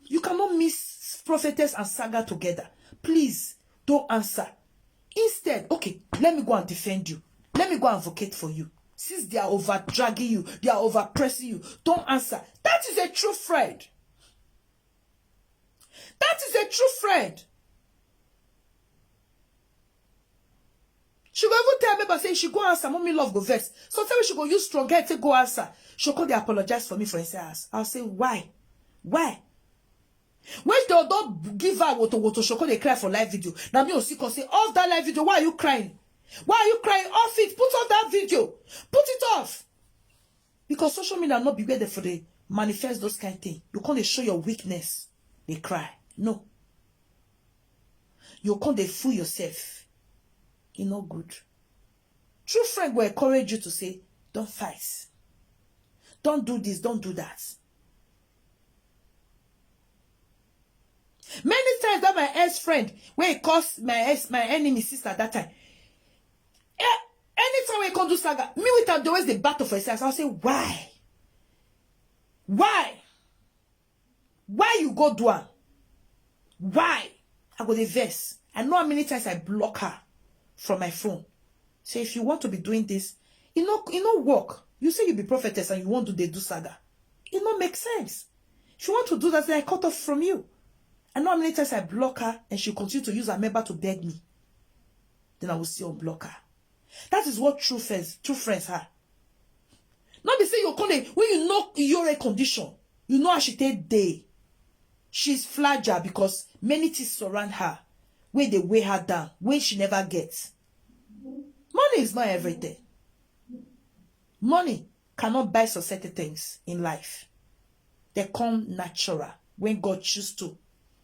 You cannot mix prophetess and saga together. Please, don't answer. Instead, okay, let me go and defend you. Let me go and advocate for you." Since they are over dragging you, they are over pressing you, don't answer. That is a true friend. That is a true friend. She go even tell me, but say she go answer, "Mommy love go vex." So tell me she go use strong head to go answer. She go dey apologize for me for inside house. I'll say, "Why? Why?" When they don't give her woto woto, she go dey cry for live video. Now me will see come say, "Off that live video. Why are you crying? Why are you crying? Off it. Put off that video. Put it off." Because social media not be where they for the manifest those kind thing. You can't dey show your weakness. They cry. No. You can't dey fool yourself. It's not good. True friend will encourage you to say, "Don't fight. Don't do this. Don't do that." Many times that my ex friend, when he calls my ex, my enemy sister that time, eh, anytime we come do saga, me with her, they always dey battle for his house. I'll say, "Why? Why? Why you go do am? Why?" I go dey vex. I know how many times I block her from my phone. So if you want to be doing this, you know, you know, work. You say you be prophetess and you want to dey do saga. It no make sense. If you want to do that, then I cut off from you. I know how many times I block her and she continue to use her member to beg me. Then I will still unblock her. That is what true friends, true friends are. Not be say you come dey, when you know your condition, you know how she take day. She's fragile because many things surround her, where they weigh her down, when she never gets. Money is not everything. Money cannot buy some certain things in life. They come natural when God choose to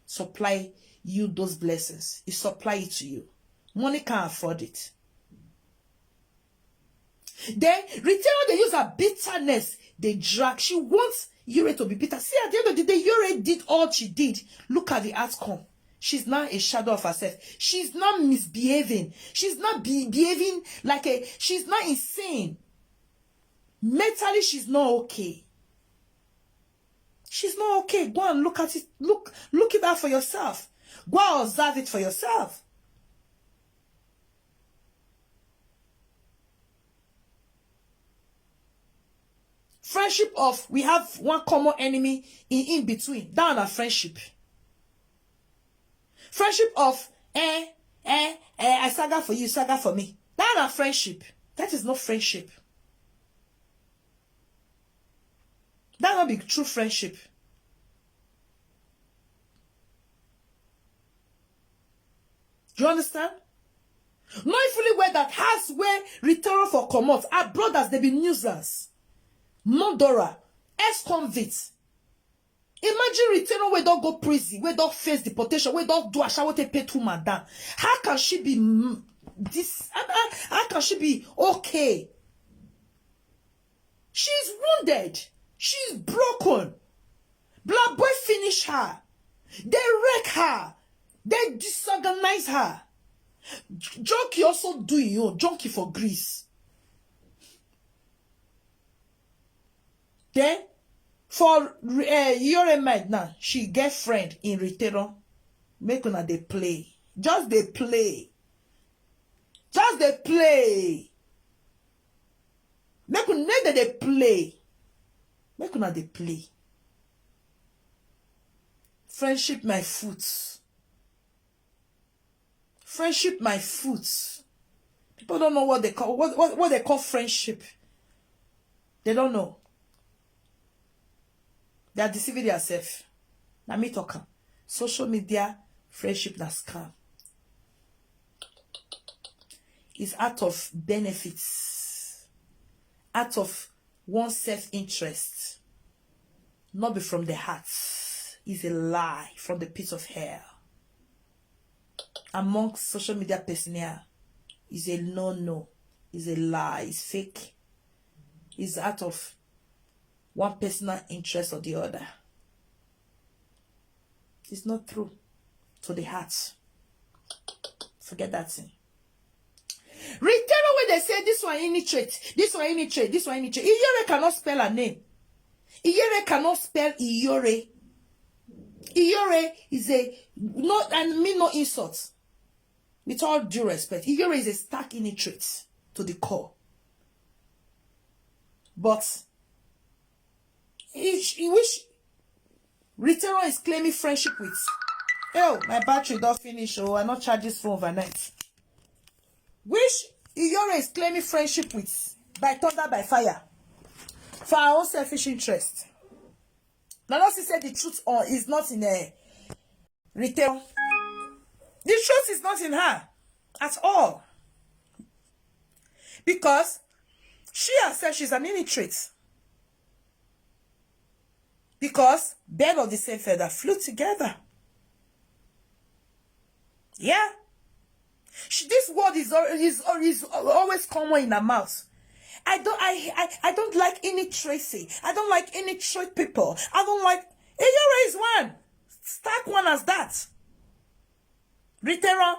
supply you those blessings. He supply it to you. Money can't afford it. Then Retainer dey use her bitterness dey drag. She wants Yore to be bitter. See, at the end of the day, Yore did all she did. Look at the outcome. She's now a shadow of herself. She's now misbehaving. She's now be behaving like a, she's now insane. Mentally, she's not okay. She's not okay. Go and look at it. Look, look it out for yourself. Go and observe it for yourself. Friendship of, we have one common enemy in, in between. That na friendship. Friendship of, eh, eh, eh, I saga for you, saga for me. That na friendship. That is not friendship. That not be true friendship. Do you understand? Knowing fully well that house where Retainer for comot, her brothers, they be nuisance. Murderer, ex-convict. Imagine Retainer wey don go prison, wey don face deportation, wey don do ashawo take pay two madam. How can she be m-, this? How, how, how can she be okay? She's wounded. She's broken. Black boy finish her. They wreck her. They disorganize her. Junkie also do your junkie for Greece. Then for uh, Yore Mind now, she get friend in Retainer. Make una dey play. Just dey play. Just dey play. Make una dey dey play. Make una dey play. Friendship my foot. Friendship my foot. People don't know what they call, what, what, what they call friendship. They don't know. They are deceiving themselves. Now me talk am. Social media friendship na scam. It's out of benefits, out of one self-interest, not be from the heart. is a lie from the pit of hell. Among social media personnel, is a no-no, is a lie, is fake, is out of one personal interest or the other. It's not true to the heart. Forget that thing. Ritero, when they say this one illiterate, this one illiterate, this one illiterate. Iyore cannot spell her name. Iyore cannot spell Iyore. Iyore is a, no, and mean no insult. With all due respect, Iyore is a stark illiterate to the core. But he, he wish Ritero is claiming friendship with. Oh, my battery don't finish. Oh, I not charge this phone overnight. Which Iyore is claiming friendship with by thunder, by fire, for her own selfish interest. Now, let's say the truth, or is not in a Ritero. The truth is not in her at all, because she herself, she's an illiterate. Because bird of the same feather flew together. Yeah. She, this word is al- is al- is always common in her mouth. I don't I, I I don't like any Tracy. I don't like any trick people. I don't like Iyore is one. Stark one as that. Ritero.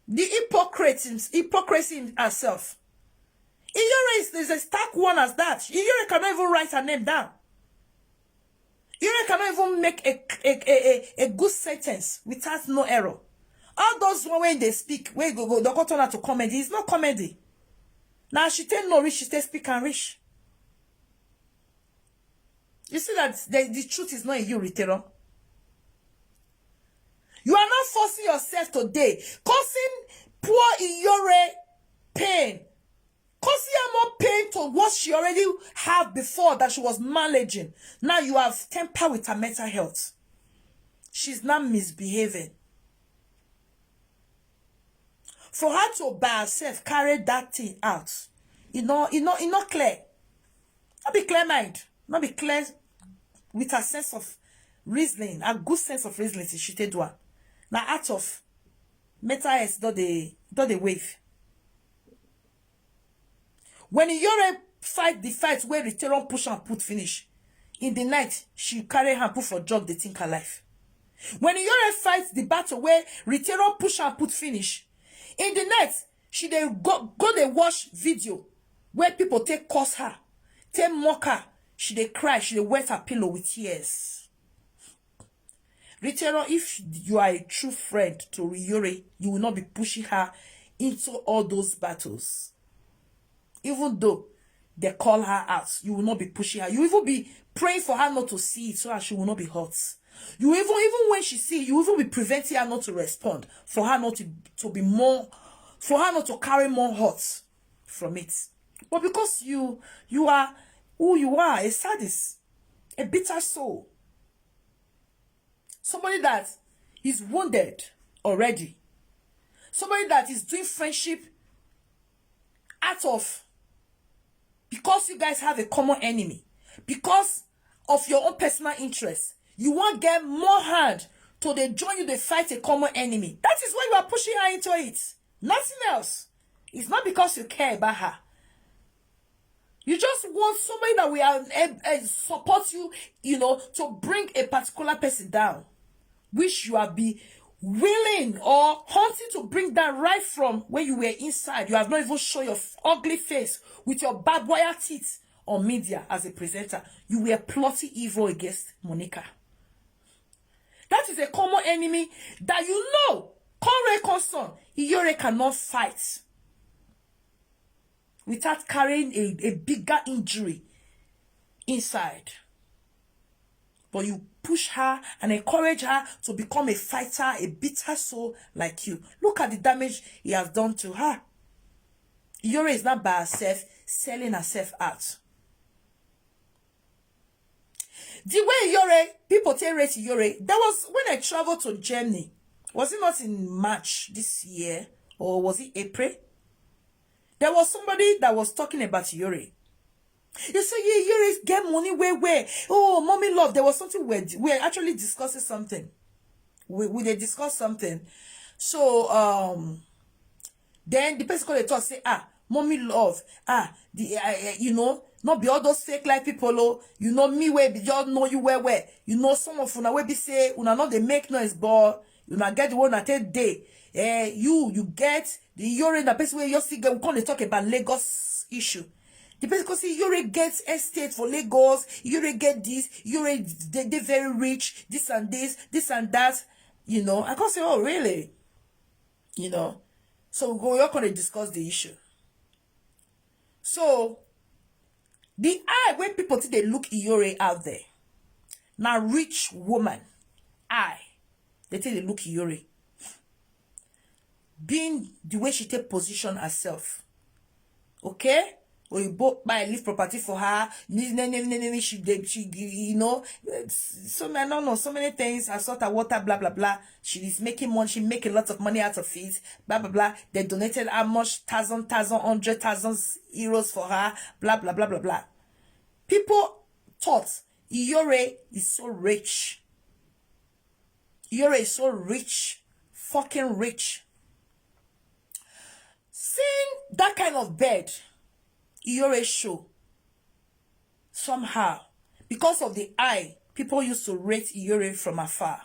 The hypocrisy, hypocrisy in herself. Iyore is, is a stark one as that. Iyore cannot even write her name down. Iyore cannot even make a, a, a, a, a good sentence without no error. All those one when they speak, when go go, they go turn out to comedy. It's not comedy. Now she take no rich, she take speak and rich. You see that the, the truth is not in you, Ritero. You are not forcing yourself today, causing poor Iyore pain, causing her more pain to what she already have before that she was managing. Now you have temper with her mental health. She's not misbehaving. For her to by herself carry that thing out, you know, you know, you not clear. Not be clear mind, not be clear with her sense of reasoning, a good sense of reasoning. She take do am. Now out of mental health, don't they, don't they wave. When Iyore fight the fight where Ritero push and put finish, in the night, she carry her put for drug, they think her life. When Iyore fight the battle where Ritero push and put finish, in the night, she dey go, go dey watch video where people take curse her, take mock her. She dey cry, she dey wet her pillow with tears. Ritero, if you are a true friend to Iyore, you will not be pushing her into all those battles. Even though they call her out, you will not be pushing her. You even be praying for her not to see it so that she will not be hurt. You even, even when she see, you even be preventing her not to respond, for her not to, to be more, for her not to carry more hurt from it. But because you, you are who you are, a sadist, a bitter soul, somebody that is wounded already, somebody that is doing friendship out of, because you guys have a common enemy, because of your own personal interest, you won't get more hand to they join you, they fight a common enemy. That is why you are pushing her into it. Nothing else. It's not because you care about her. You just want somebody that will uh, uh, support you, you know, to bring a particular person down, which you have been willing or hunting to bring down right from when you were inside. You have not even shown your f- ugly face with your barbed wire teeth on media as a presenter. You were plotting evil against Monica. That is a common enemy that you know. Conrad Conson, Iyore cannot fight without carrying a, a bigger injury inside. But you push her and encourage her to become a fighter, a bitter soul like you. Look at the damage he has done to her. Iyore is not by herself, selling herself out. The way Iyore, people take rate Iyore, there was when I traveled to Germany. Was it not in March this year, or was it April? There was somebody that was talking about Iyore. You say, yeah, you get money where, where? Oh, mommy love. There was something we're, we're actually discussing something. We, we they discuss something. So, um, then the person called the talk say, ah, mommy love, ah, the, uh, uh, you know, not be all those fake life people, oh, you know me where be just know you where, where, you know, some of una will be say, una not they make noise, but una get the one that take day. Eh, you, you get the urine, the person where you see, we come dey talk about Lagos issue. The person go say, Yore get estate for Lagos, Yore get this, Yore they, they very rich, this and this, this and that. You know, I can say, oh, really? You know, so we go, you're going to discuss the issue. So, the eye where people think they look Iyore out there, now rich woman eye, they think they look Iyore. Being the way she take position herself. Okay? Oyibo buy leave property for her. Ni- ni- ni- ni- ni- ni- She, dey- she, you know, eh, s- so many, no, no, so many things. I sort of water, blah blah blah. She is making money. She make a lot of money out of it. Blah blah blah. They donated how much thousand, thousand, hundred thousand euros for her. Blah blah blah blah blah. People thought Iyore is so rich. Iyore is so rich, fucking rich. Seeing that kind of bed, Iyore show somehow, because of the eye, people used to rate Iyore from afar.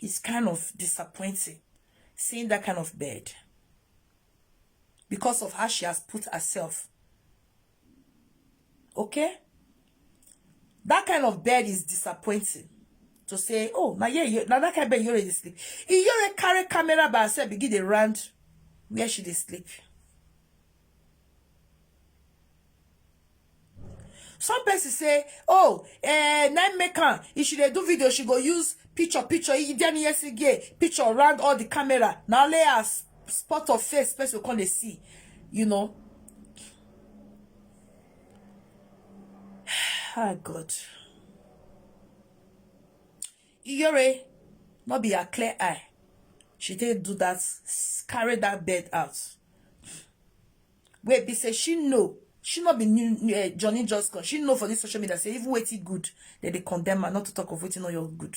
It's kind of disappointing seeing that kind of bed because of how she has put herself. Okay? That kind of bed is disappointing. To say, oh, now yeah, you, now that kind of bed you already sleep. If you already carry camera by herself, begin the round where she dey sleep. Some person say, oh, eh, nine make am. If she dey do video, she go use picture, picture, e dey near C G A, picture around all the camera. Now lay her s- spot of face, person come dey see, you know. Ah, God. Iyore, not be a clear eye. She take do that, s- carry that bed out. Wait, be say she know. She not be new, uh, Johnny just come. She know for this social media say even wetin good, that they condemn her, not to talk of wetin not your good.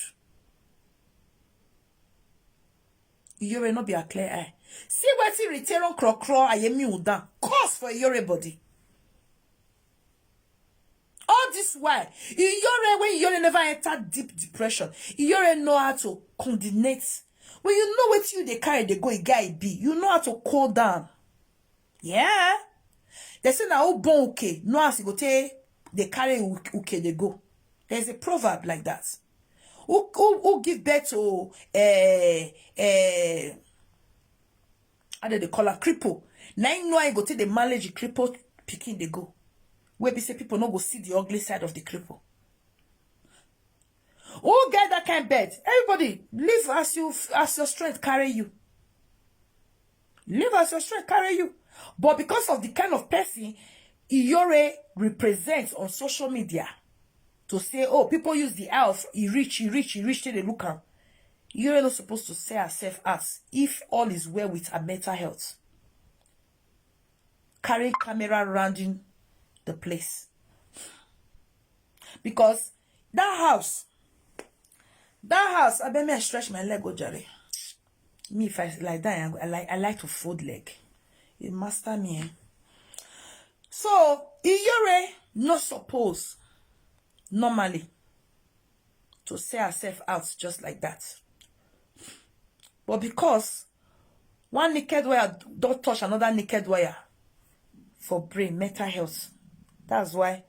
Iyore not be a clear eye. See wetin Riteron Krokro Ayemi Udan cause for Iyore body. All this while, Iyore, when Iyore never enter deep depression, Iyore know how to coordinate. When you know what you they carry, they go, e guy be. You know how to cool down. Yeah. They say na who born okay, no as you go take, they carry uke, they go. There's a proverb like that. Who, who, who give birth to, eh, eh, how do they call her, cripple? Now you know I go take the mileage cripple picking they go. Where be say people no go see the ugly side of the cripple. Who get that kind bed? Everybody, live as you, as your strength carry you. Live as your strength carry you. But because of the kind of person Iyore represents on social media, to say, oh, people use the eye of he rich, he rich, he rich, till they look am. Iyore not supposed to sell herself as if all is well with her mental health. Carry camera rounding the place. Because that house, that house, I bet me I stretch my leg, go Jerry. Me, if I like that, I, I like I like to fold leg. You master me, eh? So Iyore not suppose normally to sell herself out just like that. But because one naked wire don't touch another naked wire for brain, mental health. That's why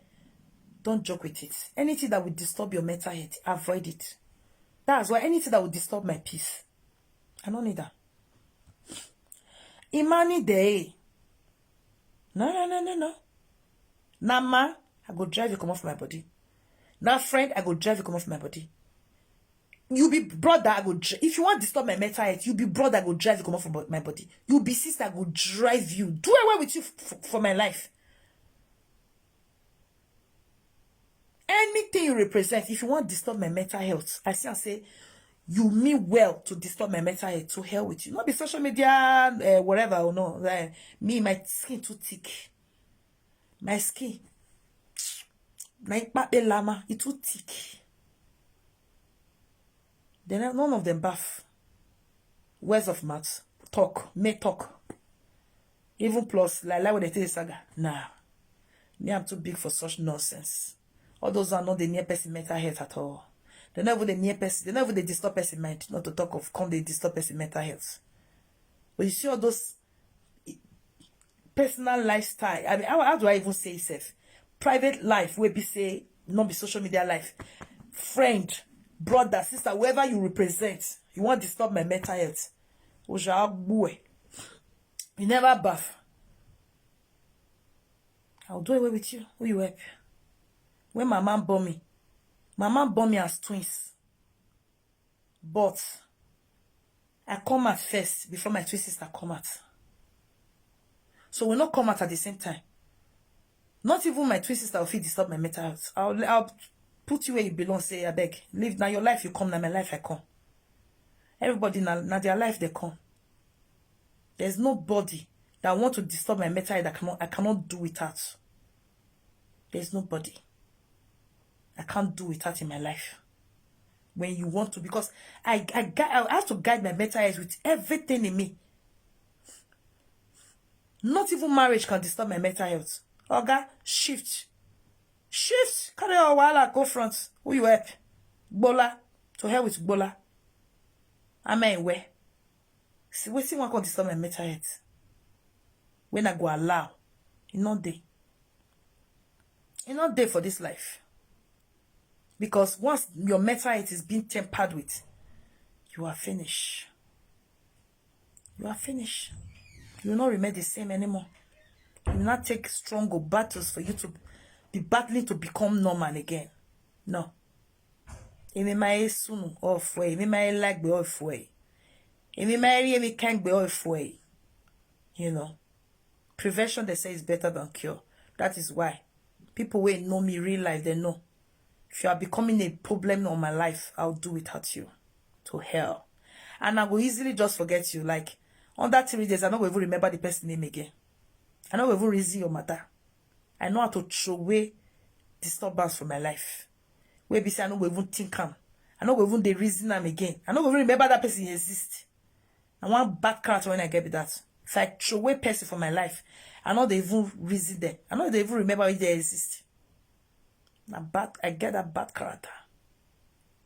don't joke with it. Anything that will disturb your mental health, avoid it. That's why anything that will disturb my peace, I don't need that. Imani Day. No, no, no, no, no. Nama, I go drive you come off my body. Now, friend, I go drive you come off my body. You be brother, I go. Dri- if you want to disturb my mental health, you be brother, I go drive you come off my body. You be sister, I go drive you. Do away with you f- for my life. Anything you represent, if you want to disturb my mental health, I say, I say, you mean well to disturb my mental health. To hell with you. Not be social media, uh, whatever or no. Uh, me, my skin too thick. My skin na ipape lama, e too thick. Then none of them baff. Words of mouth, talk, may talk. Even plus, like, like what they tell the saga. Nah, me, I'm too big for such nonsense. All those are not the near person mental health at all. They never the near person. They never they disturb person mind. Not to talk of come they disturb person mental health. But you see all those personal lifestyle. I mean, how, how do I even say self? Private life will be say, not be social media life. Friend, brother, sister, whoever you represent, you want to disturb my mental health. Oja Agbue. You never baff. I'll do away with you. Who you help? When my man born me, my man born me as twins. But I come out first before my twin sister come out. So we not come out at the same time. Not even my twin sister will fit disturb my mental health. I'll, I'll put you where you belong. Say, I beg, leave now. Your life you come, now my life I come. Everybody now, now their life they come. There's nobody that want to disturb my mental health that cannot, I cannot do without. There's nobody. I can't do without in my life. When you want to, because I, I, gui- I have to guide my mental health with everything in me. Not even marriage can disturb my mental health. Oga, shift. Shift. Carry your wahala go front. Who you help? Gbola. To hell with Gbola. Amen. Where? See, wetin wan come disturb my mental health? When I go allow, e no dey. E no dey for this life. Because once your mental health is being tempered with, you are finished. You are finished. You will not remain the same anymore. You will not take strong battles for you to be battling to become normal again. No. Emi ma e sunu ofwe, emi ma e lagbe ofwe. Emi ma e ri emi kengbe ofwe. You know, prevention, they say, is better than cure. That is why people wey know me real life, they know. If you are becoming a problem on my life, I'll do without you. To hell. And I will easily just forget you. Like, under three days, I no go even remember the person name again. I no go even reason your matter. I know how to throw away disturbance from my life. Wey be say I no go even think am. I no go even dey reason am again. I no go even remember that person exist. Na one bad character when I get be that. If I throw away person from my life, I no dey even reason them. I no dey even remember if they exist. Na bad, I get that bad character.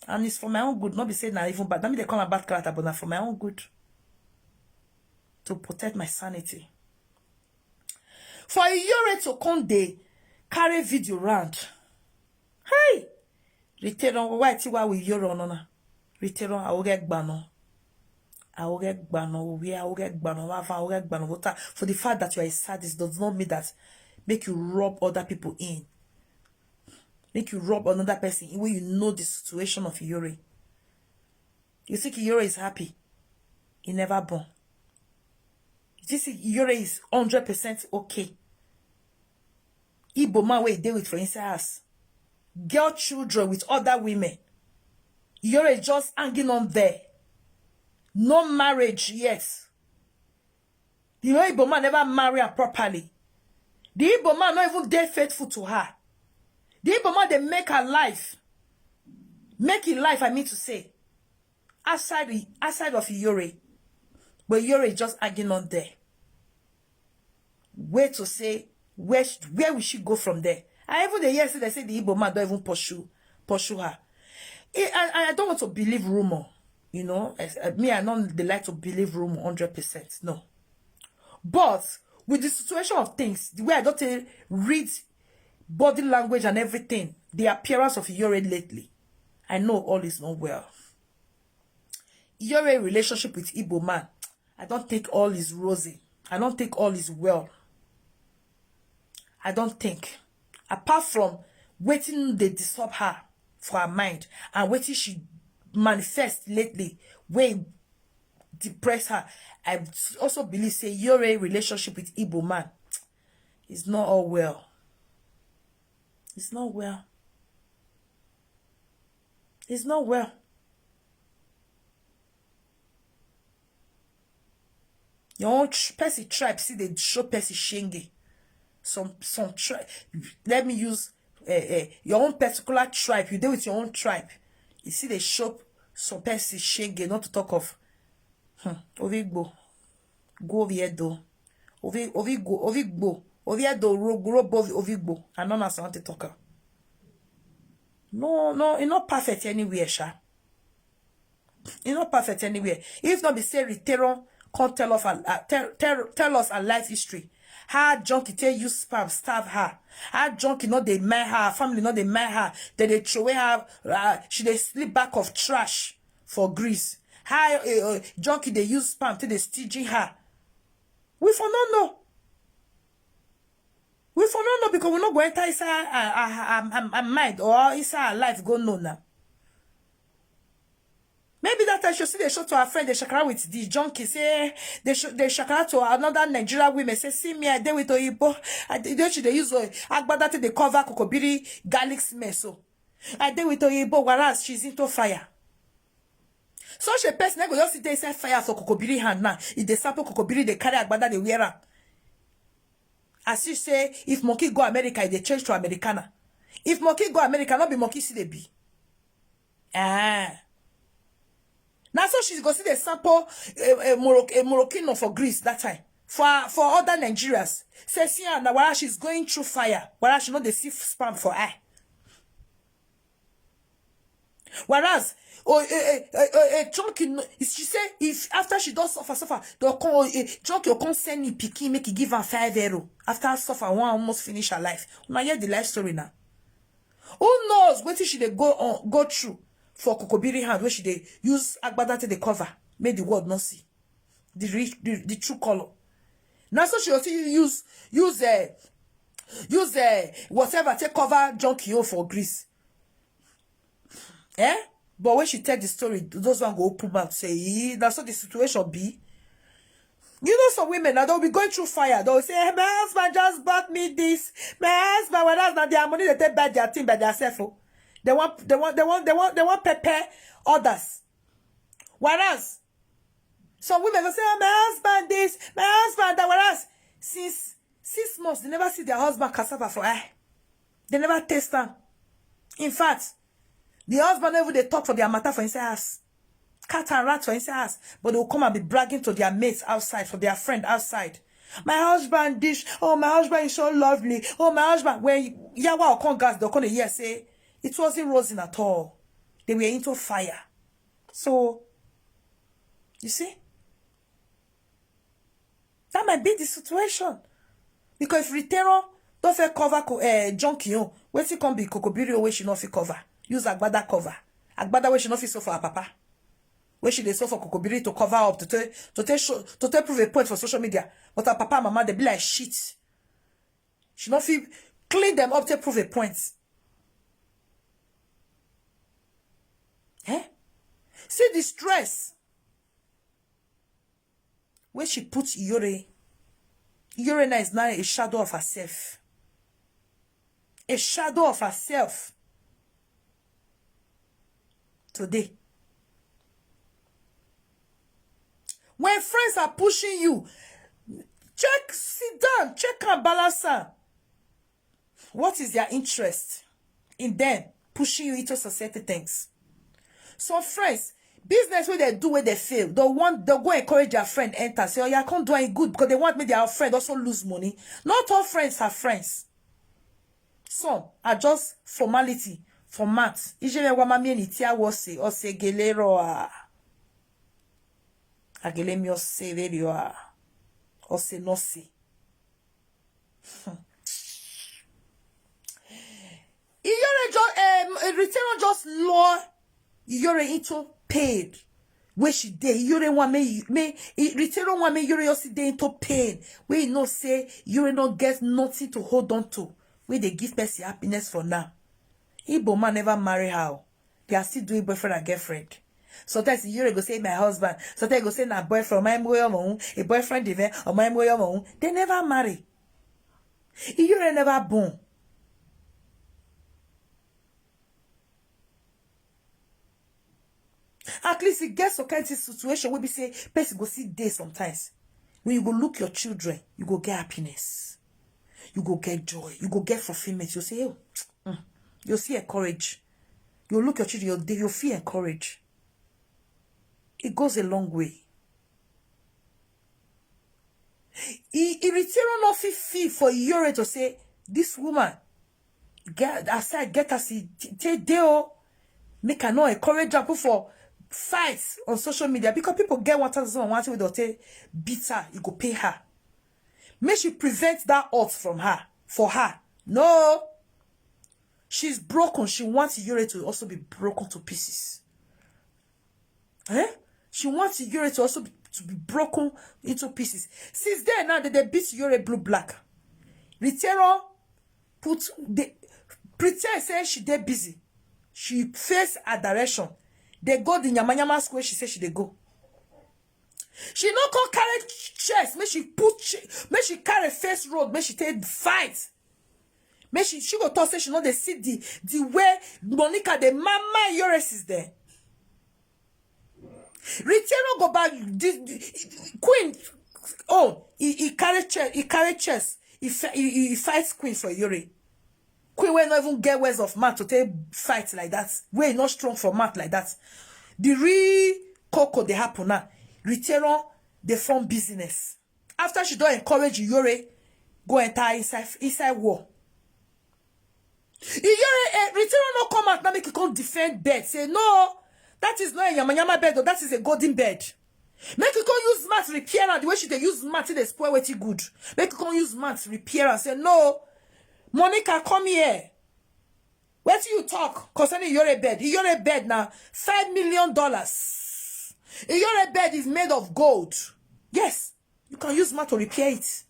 And it's for my own good. Not be say na even bad. Not me they call a bad character, but na for my own good. To protect my sanity. For Iyore to come dey carry video round. Hey! Riteron, why ti wa with Iyore onona? Riteron, awoge gbano. Awoge gbano, we awoge gbano, wa fa awoge gbano, water. For the fact that you are a sadist does not mean that make you rub other people in. Make you rub another person in when you know the situation of Iyore. You think Iyore is happy? He never born. You think Iyore is hundred percent okay? Igbo man wey dey with for inside house. Girl children with other women. Iyore is just hanging on there. No marriage yet. The Igbo man never marry her properly. The Igbo man not even dey faithful to her. The Igbo man dey make her life. Make him life, I mean to say. Outside the outside of Iyore. But Iyore is just hanging on there. Wait to say where sh- where will she go from there? I even dey hear say they say the Igbo man don't even pursue pursue her. I, I, I don't want to believe rumor, you know. I, I, me, I don't dey like to believe rumor hundred percent. No. But with the situation of things, the way I don't take read body language and everything, the appearance of Iyore lately, I know all is not well. Iyore relationship with Igbo man, I don't think all is rosy. I don't think all is well. I don't think. Apart from waiting they disturb her for her mind and waiting she manifest lately, wey depress her. I also believe say Iyore relationship with Igbo man is not all well. It's not well. It's not well. Your own tr- person tribe see they show person shenge. Some some tribe. Let me use eh, eh, your own particular tribe, you dey with your own tribe. You see, they shop some person shege, not to talk of, hmm, Ovigbo, go Oviedo, Ovi, Ovigbo, Ovigbo, Oviedo, Ro-, Robo, Ovigbo. I don't know what to talk of. No, no, it's not perfect anywhere, sha. It's not perfect anywhere. If not be say Ritero come tell us her, uh, tell, tell, tell us her life history. How Junkie take use spam stab her. How Junkie no dey mind her, her family no dey mind her. They dey throw away her. Uh, she dey sleep back of trash for Greece. How uh, uh, Junkie dey use spam till they staging her. We for no know. We for no know because we no go enter inside her, her, her, her, her mind or inside her life go know now. Maybe that time she see the show to her friend, they shakara with the Junkie, say they sh-, they shakara to another Nigerian women, say, "See me, I dey with Oyibo." I dey, she dey use uh, agbada take dey cover Kokobiri garlic smell. So I dey with Oyibo, whereas she's into fire. So she person go just sit there inside fire for Kokobiri hand now. If they sample Kokobiri, they carry agbada, they wear am. As you say, if monkey go America, they change to Americana. If monkey go America, not be monkey see they be. Ah. Now so she's go see the sample a, a, Morocc-, a Moroccan for Greece that time. For for other Nigerians, say see her now, while she's going through fire, while she know they see spam for her. Whereas, oh, eh, eh, eh, eh, eh, Junkie, no, she say if after she does suffer, suffer, they'll come, oh, eh, Junkie will come send me picking, make it give her five euro. After suffer, one almost finish her life. Now hear the life story now. Who knows what she they go on, go through for Kokobiri hand, where she they use agbada take the cover, make the world not see the real, the, the true color. Now so she also use use uh, use uh, whatever take cover Junkie own for Greece. Eh? But when she tell the story, those one go open mouth say, "Ee, that's what the situation be." You know some women now, they'll be going through fire. They'll say, "Eh, my husband just bought me this. My husband, well, that's not their money, they take buy their thing by themselves." Oh. They want they want they want they want they want pepper others. Whereas some women go say, "Oh, my husband this, my husband that." Whereas since six months, they never see their husband cassava for eye. They never taste am. In fact, the husband never they talk for their matter for inside house. Cat and rat for inside house. But they will come and be bragging to their mates outside, for their friend outside. "My husband this, oh, my husband is so lovely. Oh, my husband." When yawa or come gas, they'll come here say, "It wasn't rosy at all. They were into fire." So, you see? That might be the situation. Because if Ritero don't feel cover co- uh, Junkie, oh, wait till come be Kokobiri, oh, where she not fit cover. Use agbada cover. Agbada where she not fit so for her papa. Where she they so for Kokobiri to cover up, to take to take show, to take prove a point for social media. But her papa and mama, they be like shit. She not fit clean them up to prove a point. Eh? See the stress where she put Iyore. Iyore now is now a shadow of herself. A shadow of herself. Today. When friends are pushing you, check, sit down, check and balance am. What is their interest in them pushing you into society things? Some friends, business where they do, where they fail, they want, they go encourage their friend enter. Say, "Oh, yeah, I can't do any good," because they want me, their friend also lose money. Not all friends are friends. Some are just formality, format. Ijele wa mami eni ti a wo se, o se gele ro a. Agele mi o se veri o a. O se no se. Iyore just, um, Ritero just lure Iyore into pain. Where she dey, Iyore want me, me, Ritero want me, Iyore just dey into pain. Where you know say Iyore not get nothing to hold on to. Where they give person happiness for now. Igbo man never marry her. They are still doing boyfriend and girlfriend. Sometimes Iyore go say, "My husband." Sometimes go say, "Na boyfriend, my boy, a boyfriend event, or my boy." They never marry. Iyore never born. At least it gets some kind of situation where we say person go see day sometimes. When you go look your children, you go get happiness. You go get joy. You go get fulfillment. You say, "Oh, Mm. You see encourage. You look your children, you, you feel encouraged. It goes a long way. E e Ritero no fit feel for Iyore to say this woman get aside, get as e t- take dey o, make I no encourage am put for fight on social media, because people get one thousand one thing wey dey take beat her, e go pay her. Make she prevent that hurt from her, for her. No, she's broken. She wants Iyore to also be broken to pieces. Eh? She wants Iyore to also be, to be broken into pieces. Since then now, they, they beat Iyore blue black. Ritero put the pretend say she dey busy. She face her direction. They go the nyama nyama square. She say she dey go. She no come carry chest. Make she put. Make she carry face road. Make she take fight. Make she she go talk say she no dey see the the way Monica dey mama Iyore since then. Ritero go back this, this queen. Oh, he, he carry chest. He carry chest. He, fi- he, he he fight queen for Iyore. Queen wey no even get words of mouth to take fight like that. Wey no strong for mouth like that. The real cocoa dey happen now. Ritero dey form business. After she don encourage Iyore go enter inside inside war. Iyore eh, Ritero no come out now make e come defend bed. Say no, that is not a yamayama bed, or that is a golden bed. Make e come use mat repair am the way she dey use mat take dey spoil wetin good. Make e come use mat repair am. Say no, Monica, come here. Wetin you talk concerning Iyore bed? Iyore bed na five million dollars. Iyore bed is made of gold. Yes, you can use mat to repair it.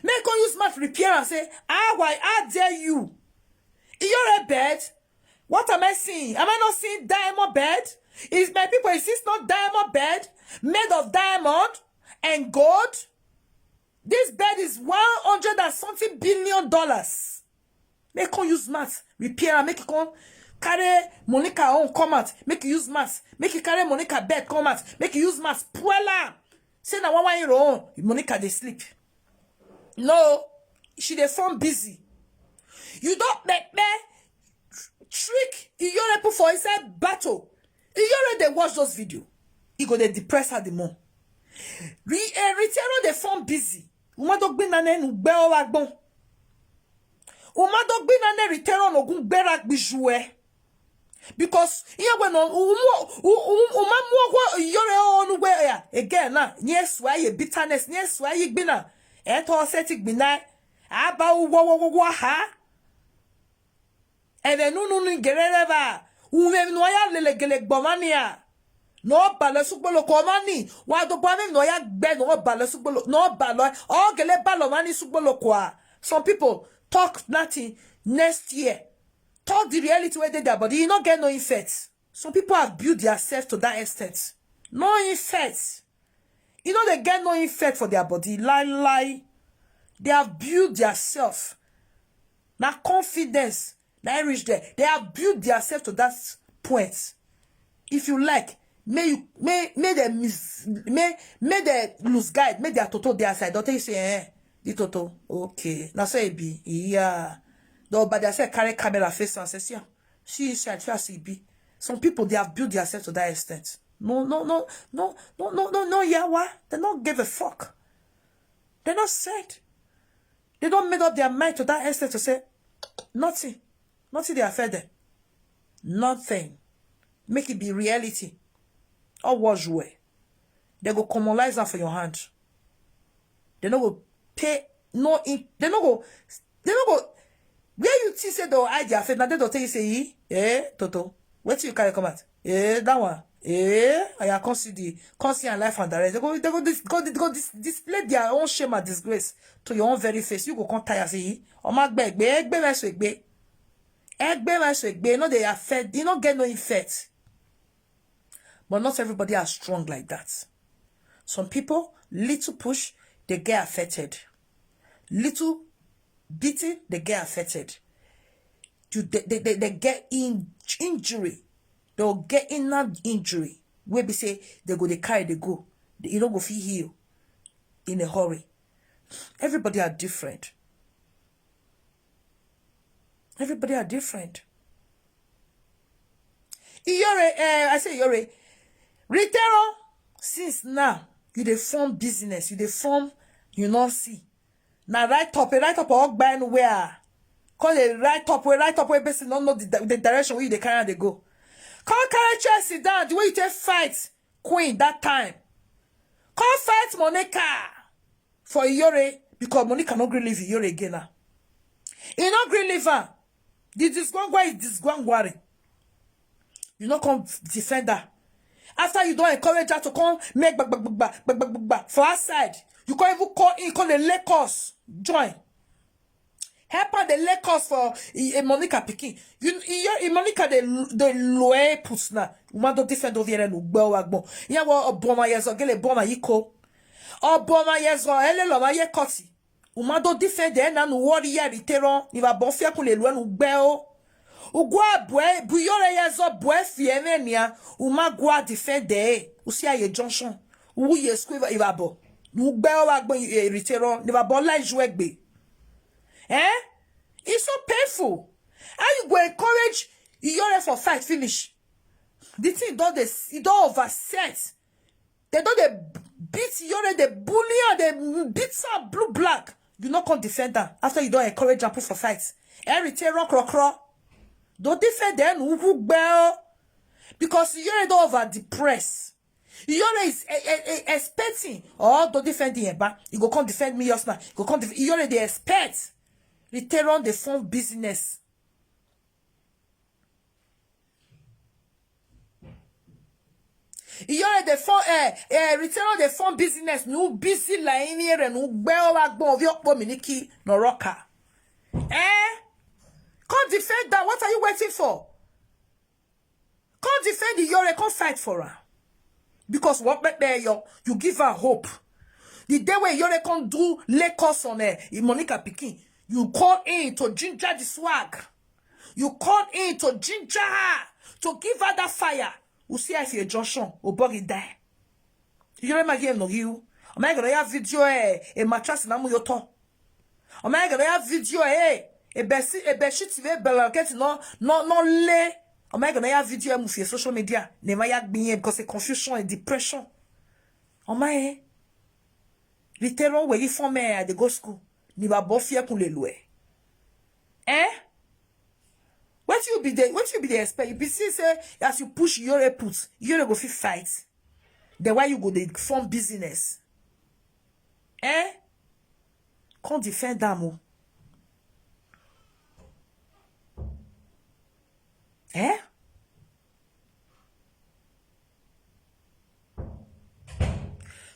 Make come use mat repair am. Say, ah, why? How dare you? Iyore bed? What am I seeing? Am I not seeing diamond bed? Is my people? Is this not diamond bed made of diamond and gold? This bed is one hundred and something billion dollars. Make come use mat repair am. Make e come carry Monica own come out. Make e use mat. Make e carry Monica bed come out. Make e use mat spoil am. Say na one one year own Monica dey sleep. No, she dey form busy. You don pepe trick Iyore put for inside battle. Iyore dey watch those video. E go dey depress her the more. Re eh, Ritero dey form busy. Umadogbina nenu gbe owagbon. Umadogbina ne Ritero nogun gbera gbijue. Because ihe gwe no umu umamu ogwo Iyore onu gwe ya. Again na nye swa ye bitterness, nye swa ye gbina. E to se ti gbina. Aba uwo wo wo ha. Ebe nunu ni gerere ba. Uwe no ya lele gele gbomania. No balo sugbolo ko mani. Wa do ba me no ya gbe no balo sugbolo. No balo. O gele balo mani sugbolo kwa. Some people talk nothing next year. Talk the reality where they their body. You not get no infect. Some people have built themselves to that extent. No infect. You know they get no infect for their body. Lie, lie. They have built themselves. Now confidence. Now reach there. They have built themselves to that point. If you like, may you may may they miss may may they lose guide, may their toto their side. Don't you say eh? The toto. Okay. Now say it be. Yeah. Though but they say carry camera face and say, see, see inside, see as it be. Some people they have built themselves to that extent. No, no, no, no, no, no, no, no, yeah, what? They don't give a fuck. They not said. They don't made up their mind to that extent to say nothing. Nothing they affect them. Nothing. Make it be reality. Or was way. They go commonize am for your hand. They no go pay no in, they no go they no go where you think say they go hide their face. Now they don't tell you say, eh, Toto, wait till you carry come out. Eh, that one. Eh, I can see the can see and life and direct. They go they go dis, go, go dis, display their own shame and disgrace to your own very face. You go come tire say, oh my beg, beg, beg, beg, beg, no they affect, you no get no infect. But not everybody are strong like that. Some people, little push, they get affected. Little beating, they get affected. You they, they, they, they get in injury. They'll get inner injury. Where we say they go, they carry, they go. They, you don't go feel heal in a hurry. Everybody are different. Everybody are different. Iyore, eh, I say Iyore. Ritero, since now, you dey form business, you dey form, you no see. Now write up, eh, write up all gba anywhere. Call a write up, eh, write up, eh, person don't know the, the direction where they carry they go. Come carry chair, sit down, the way you take fight Queen that time. Come fight Monica for Iyore because Monica no gree leave Iyore again now. He no gree leave her. The disgwangwa is disgwangwari. You no come defend her. After you don't encourage her to come make gba, gba, gba, gba, gba, gba, gba for her side, you can't even call in, call the Lagos. Join. Help her the Lagos for eh, eh, Monica picking. You, you, you Monica the the low put now. Woman don't defend over here and go agbon. Yeah, well, Obama years ago, Obama yiko. Obama years ago, ele lo ma ye koti. Woman don't defend there and worry here, Ritero. If a bon fear kule luen ugbeo. Ugwa bwe, buyore yezo bwe fiemenia. Uma gwa defend there. Usi aye junction. Uye squiver ivabo. Ugbeo agbo Ritero. Niva bola juegbe. Eh? It's so painful. How you go encourage Iyore for fight finish? The thing don't they, it don't overset. They don't they beat Iyore, they bully her, they beat her blue black. You not come defend her after you don't encourage her put for fight. Every terror cro cro. Don't defend them who who bell. Because Iyore don't over depress. Iyore is eh, eh, eh, expecting or don't defend the eba. You go come defend me just now. You go come def- Iyore they expect. Return on the phone business. Iyore the phone eh eh return on the phone business. No busy line here and no gbeo wa gbon ovi okpo mi ni ki no roka. Eh? Come defend that. What are you waiting for? Come defend the Iyore, come fight for her. Because what make there you, you give her hope. The day when Iyore come do Lagos on eh, in Monica Pikin, you call in to ginger the swag. You call in to ginger her, to give her that fire. You see if you're Johnson, Obogi die. Iyore ma ye no you. Am I gonna have video eh, a mattress na mu yoto? Am I gonna have video eh? A besi a beshi T V blanket no no no le. Am I gonna have video eh, move your social media? Never yak being because a confusion and depression. Am I eh? Return where you from eh at the go school. Ni ba bo fie kun le lo eh. Eh? What you be the what you be the expect? You be see say as you push Iyore put, Iyore go fit fight. Then why you go dey form business? Eh? Come defend am o. Eh?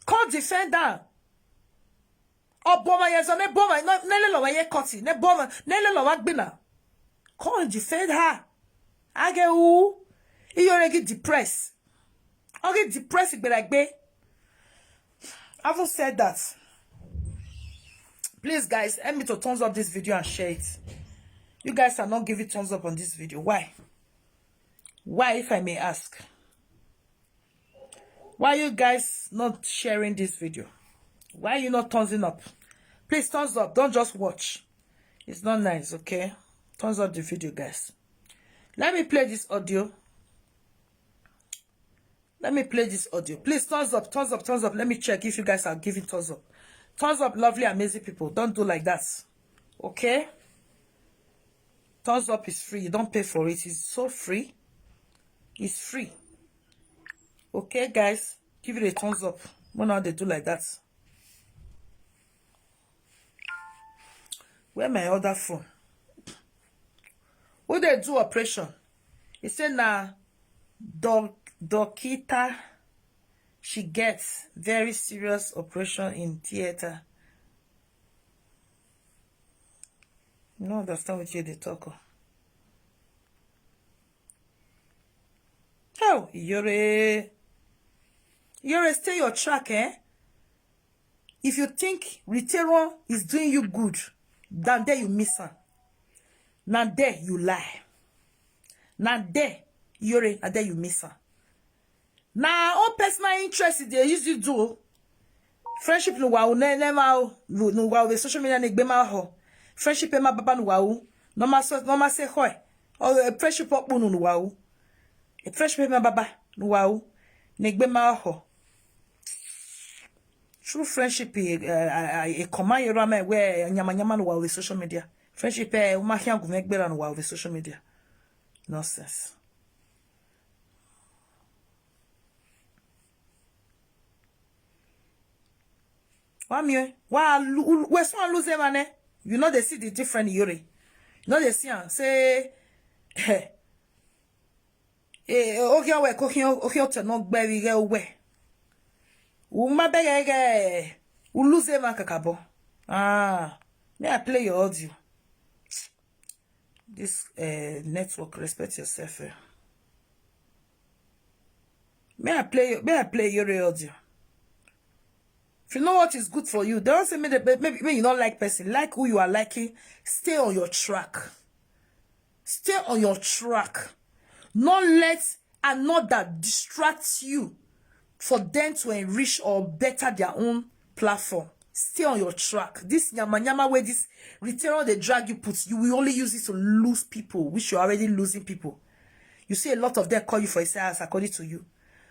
Come defend am. Oboma yezo ne boma ne le lo wa ye koti ne boma ne le lo wa gbina. Come defend her. Age u. Iyore get depressed. Oge depressed gberagbe. Having said that, please guys, help me to thumbs up this video and share it. You guys are not giving thumbs up on this video. Why? Why, if I may ask? Why you guys not sharing this video? Why you not thumbsing up? Please thumbs up. Don't just watch. It's not nice, okay? Thumbs up the video, guys. Let me play this audio. Let me play this audio. Please thumbs up, thumbs up, thumbs up. Let me check if you guys are giving thumbs up. Thumbs up, lovely, amazing people. Don't do like that. Okay? Thumbs up is free. You don't pay for it. It's so free. It's free. Okay, guys? Give it a thumbs up. When are they do like that? Where my other phone? Who they do operation? He said na doc Dokita she gets very serious operation in theater. No understand what you dey talk. Oh, Iyore. Iyore, stay your track, eh? If you think Ritero is doing you good, then there you miss her. Now there you lie. Now there, Iyore, now there you miss her. Now all personal interest they use you do. Friendship no wow never no wow the social media ne gbema ho. Friendship ema baba no wow. Normal so, normal say hoi. Oh, a friendship up no wow. A friendship me baba no wow. Negbe ma ho. True friendship, eh, eh, eh, eh, command your man where nyama nyama no wow with social media. Friendship, eh, uma hian go make better no wow with social media. Nonsense. Why me? Why lu-, where someone lose them, man? You know they see the different yuri. You know they see and say, eh, eh, okay, we cooking, okay, to not bury we. Uma beg, eh, we lose them, kakabo. Ah, may I play your audio? This, eh, network, respect yourself, eh. May I play your, may I play your audio? If you know what is good for you, don't say maybe, maybe, maybe you don't like person. Like who you are liking, stay on your track. Stay on your track. Not let another distract you for them to enrich or better their own platform. Stay on your track. This nyama nyama where this retail they drag you put, you will only use it to lose people, which you're already losing people. You see a lot of them call you for a sales, according to you.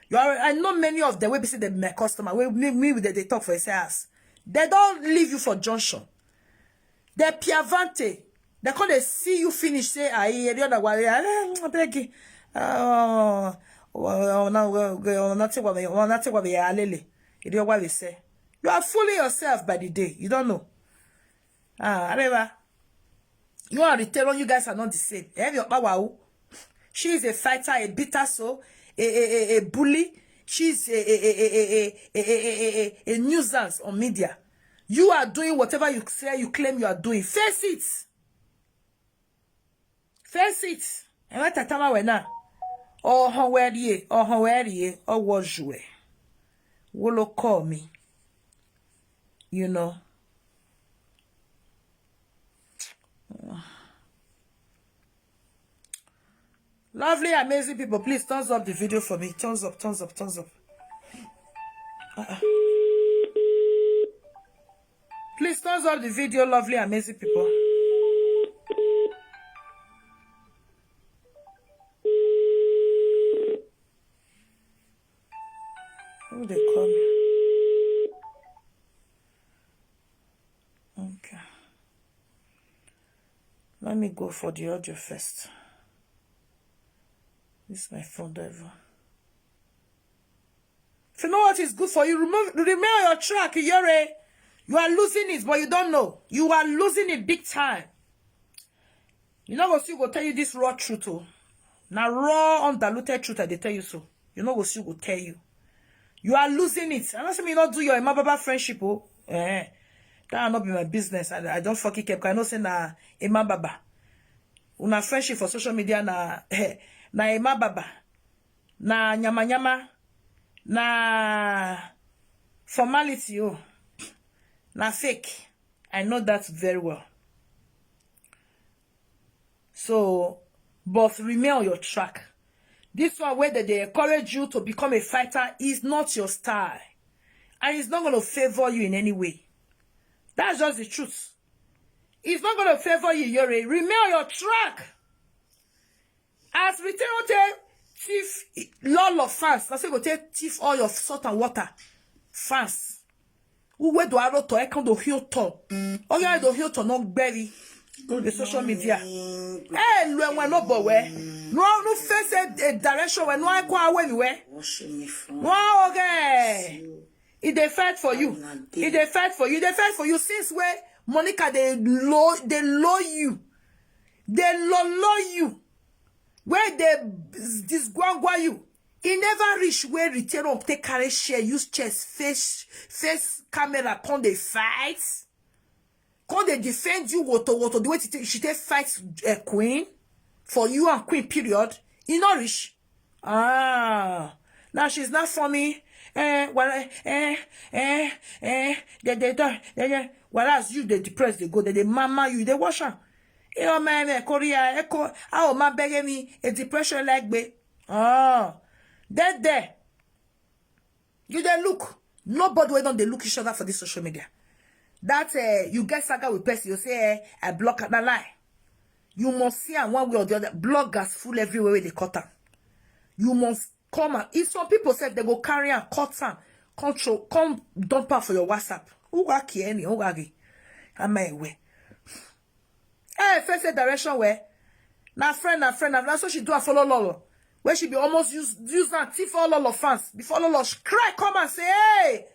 You are, I know many of them will be say they my customer. Will me, me with they talk for a sales. They don't leave you for junction. They piavante. They call they see you finish say, "I hear the other way. I beg you." Oh, oh, oh, no, oh, oh, nothing what we, oh, nothing what we are lele. You know what we say. You are fooling yourself by the day. You don't know. Ah, Areva. You are the terror. You guys are not the same. Eh, your power. She is a fighter, a bitter soul, a, a, a, a bully. She's a, a, a, a, a, a, a, a, a, a nuisance on media. You are doing whatever you say, you claim you are doing. Face it. Face it. And what Tatama went now? Oh, how where ye? Oh, how where ye? Oh, was you? Will call me. You know. Lovely, amazing people, please thumbs up the video for me. Thumbs up, thumbs up, thumbs up. Uh-uh. Please thumbs up the video, lovely, amazing people. Who they call me? Okay. Let me go for the audio first. This is my phone, devil. If you know what is good for you, remove, remain on your track, Yore. You are losing it, but you don't know. You are losing it big time. You know what you go tell you this raw truth, oh. Now raw, undiluted truth, I dey tell you so. You know what you go tell you. You are losing it. I'm not saying you not do your Emma Baba friendship, oh. Eh. That not be my business. I, I don't fucking care. I know say na Emma Baba. Una friendship for social media na, eh, na Emma Baba. Na nyama nyama. Na formality, oh. Na fake. I know that very well. So, but remain on your track. This one where they, they encourage you to become a fighter is not your style. And it's not gonna favor you in any way. That's just the truth. It's not gonna favor you, Yore. Remain on your track. As Riterote thief all of fans, I say go take thief all your salt and water. Fans. Who we do aro to, e kan do hill to. Oh yeah, do hill to no bury. The social media. Eh, lo enwe no bo we. No, no face a, a direction we, no I kwa we we. No, okay. He dey fight for you. He dey fight for you. He dey fight for you since where Monica dey low, dey low you. Dey low, low you. Where they disguangua you. He never reach where Riteron take carry share, use chest, face, face camera, come dey fight. Come dey defend you, woto, woto, the way she take, she take fight, eh, queen. For you and queen, period. He not reach. Ah, now she's not for me. Eh, well, eh, eh, eh, they, they don't, they, they, whereas you, they depressed, they go, they, they mama you, they wash her. You know, man, eh, Korea, eh, Ko-, how am I begging me? A depression like me. Ah, dead there. You dey look. Nobody wey don dey look each other for this social media. That, eh, you get saga with person, you say, eh, I block her. Na lie. You must see am one way or the other. Bloggers full everywhere wey dey cut am. You must come and if some people sef, they go carry am, cut am, control, come dump am for your WhatsApp. Who ga kieni? Who ga gi? Am I aware? Hey, first say direction where? Na friend, na friend, na friend. So she do a follow Lolo. Where she be almost use use that thief all Lolo fans. Before Lolo sh- cry, come and say, hey,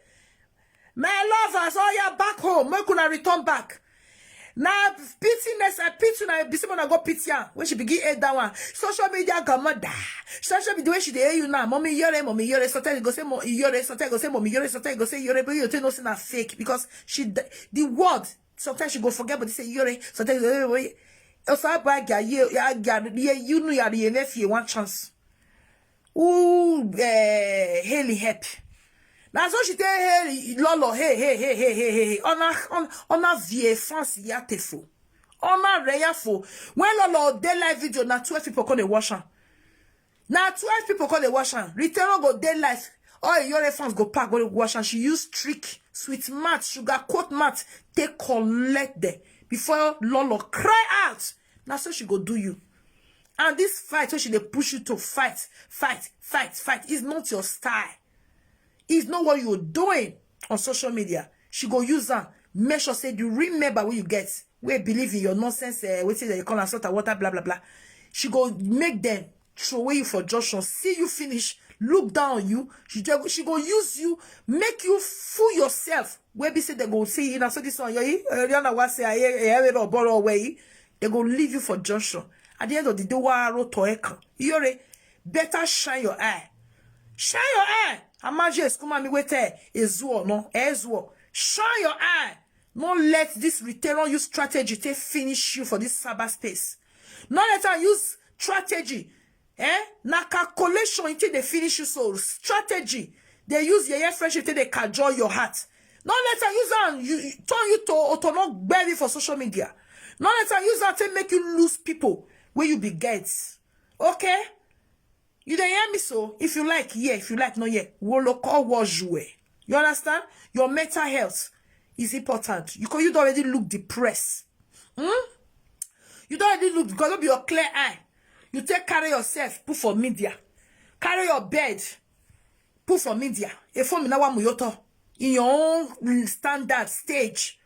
my lovers, all ya back home. Make una return back. Na pity next, I pity una, be say una go pity am. When she begin air that one, social media grandmother. Social media, the way she dey hear you now, mommy yore, mommy yore. Sometimes you go say mo yore, sometimes you go say mommy yore, sometimes you go say yore, but you take no say na fake because she d- the word. Sometimes she go forget, but they say yore. Sometimes you go say, also I buy ya you you you know you are the nephew one chance. Ooh, eh, Haley help. Na so she tell Haley Lolo, hey, hey, hey, hey, hey, hey, hey. Ona on ona vie France ya tefo. Ona reya fo. When Lolo dey live video, na twelve people come dey watch am. Na twelve people come dey watch am. Ritero go dey live. All your fans go pack go dey watch am. She use trick, sweet mouth, sugar coat mouth, take collect them before Lolo cry out. Na so she go do you. And this fight, so she dey push you to fight, fight, fight, fight. It's not your style. It's not what you're doing on social media. She go use am. Make sure say the real member wey you get, wey believe in your nonsense, uh, wetin dem dey call am salt and water, blah blah blah. She go make them throw away you for junction, see you finish, look down on you. She just, she go use you, make you fool yourself. Wey be say they go see you na so this one, you Rihanna was say, I hear it all borrow away. They go leave you for junction. At the end of the day, wa ro to ekan. Yore, better shine your eye. Shine your eye. Amaje is come and me wait there. Is war, no, is war. Shine your eye. No let this return use strategy to finish you for this cyberspace. No let her use strategy. Eh? Na calculation until they finish you. So strategy. They use your friendship till they cajole your heart. No let her use her you turn you to autonomous baby for social media. No let her use her to make you lose people where you be get. Okay? You dey hear me so? If you like, yeah. If you like, no, yeah. Wolo call was you. You understand? Your mental health is important. You can you don't already look depressed. Hmm? You don't already look because of your clear eye. You take carry yourself, put for media. Carry your bed, put for media. A phone na wa muyoto. In your own standard stage.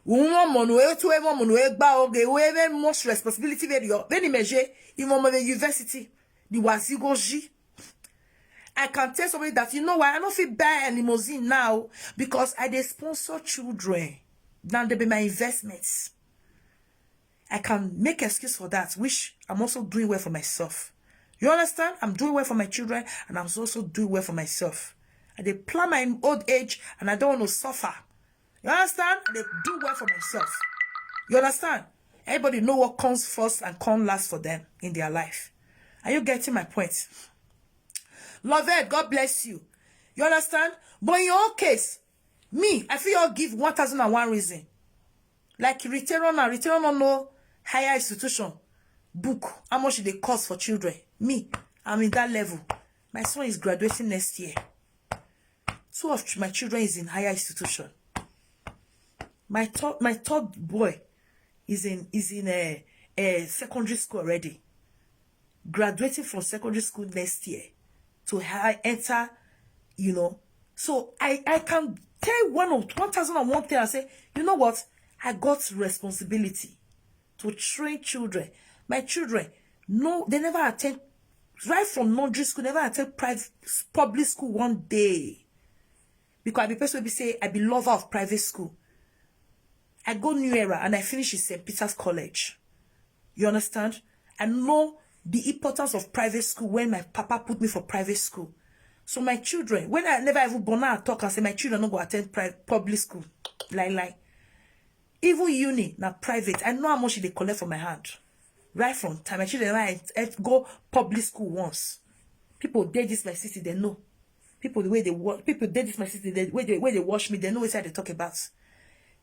Umo monu e tu emo monu e gba oge we ve most responsibility very your very measure in mo university. The wazigoji. I can tell somebody that you know why I don't feel buy a limousine now because I dey sponsor children. Now they be my investments. I can make excuse for that, which I'm also doing well for myself. You understand? I'm doing well for my children and I'm also doing well for myself. I dey plan my old age and I don't want to suffer. You understand? I dey do well for myself. You understand? Everybody know what comes first and comes last for them in their life. Are you getting my point? Loved, God bless you. You understand? But in your own case, me, I feel you give one thousand and one reason. Like return on and return on no higher institution book. How much they cost for children? Me, I'm in that level. My son is graduating next year. Two of ch- my children is in higher institution. My third, my third boy is in is in a, a secondary school already. Graduating from secondary school next year to high enter, you know. So I I can tell one of one thousand and one thing and say, you know what? I got responsibility to train children. My children, no, they never attend right from nursery school, never attend private public school one day. Because I be person wey be say I be lover of private school. I go New Era and I finish in Saint Peter's College. You understand? I know the importance of private school when my papa put me for private school. So my children, when I never even born, I talk and say my children no go attend pri- public school. Like like even uni na private. I know how much they collect for my hand. Right from time my children never en- en- go public school once. People dey this my city, they know. People the way they watch, people dey this my city, they, where they where they watch me, they know what they talk about.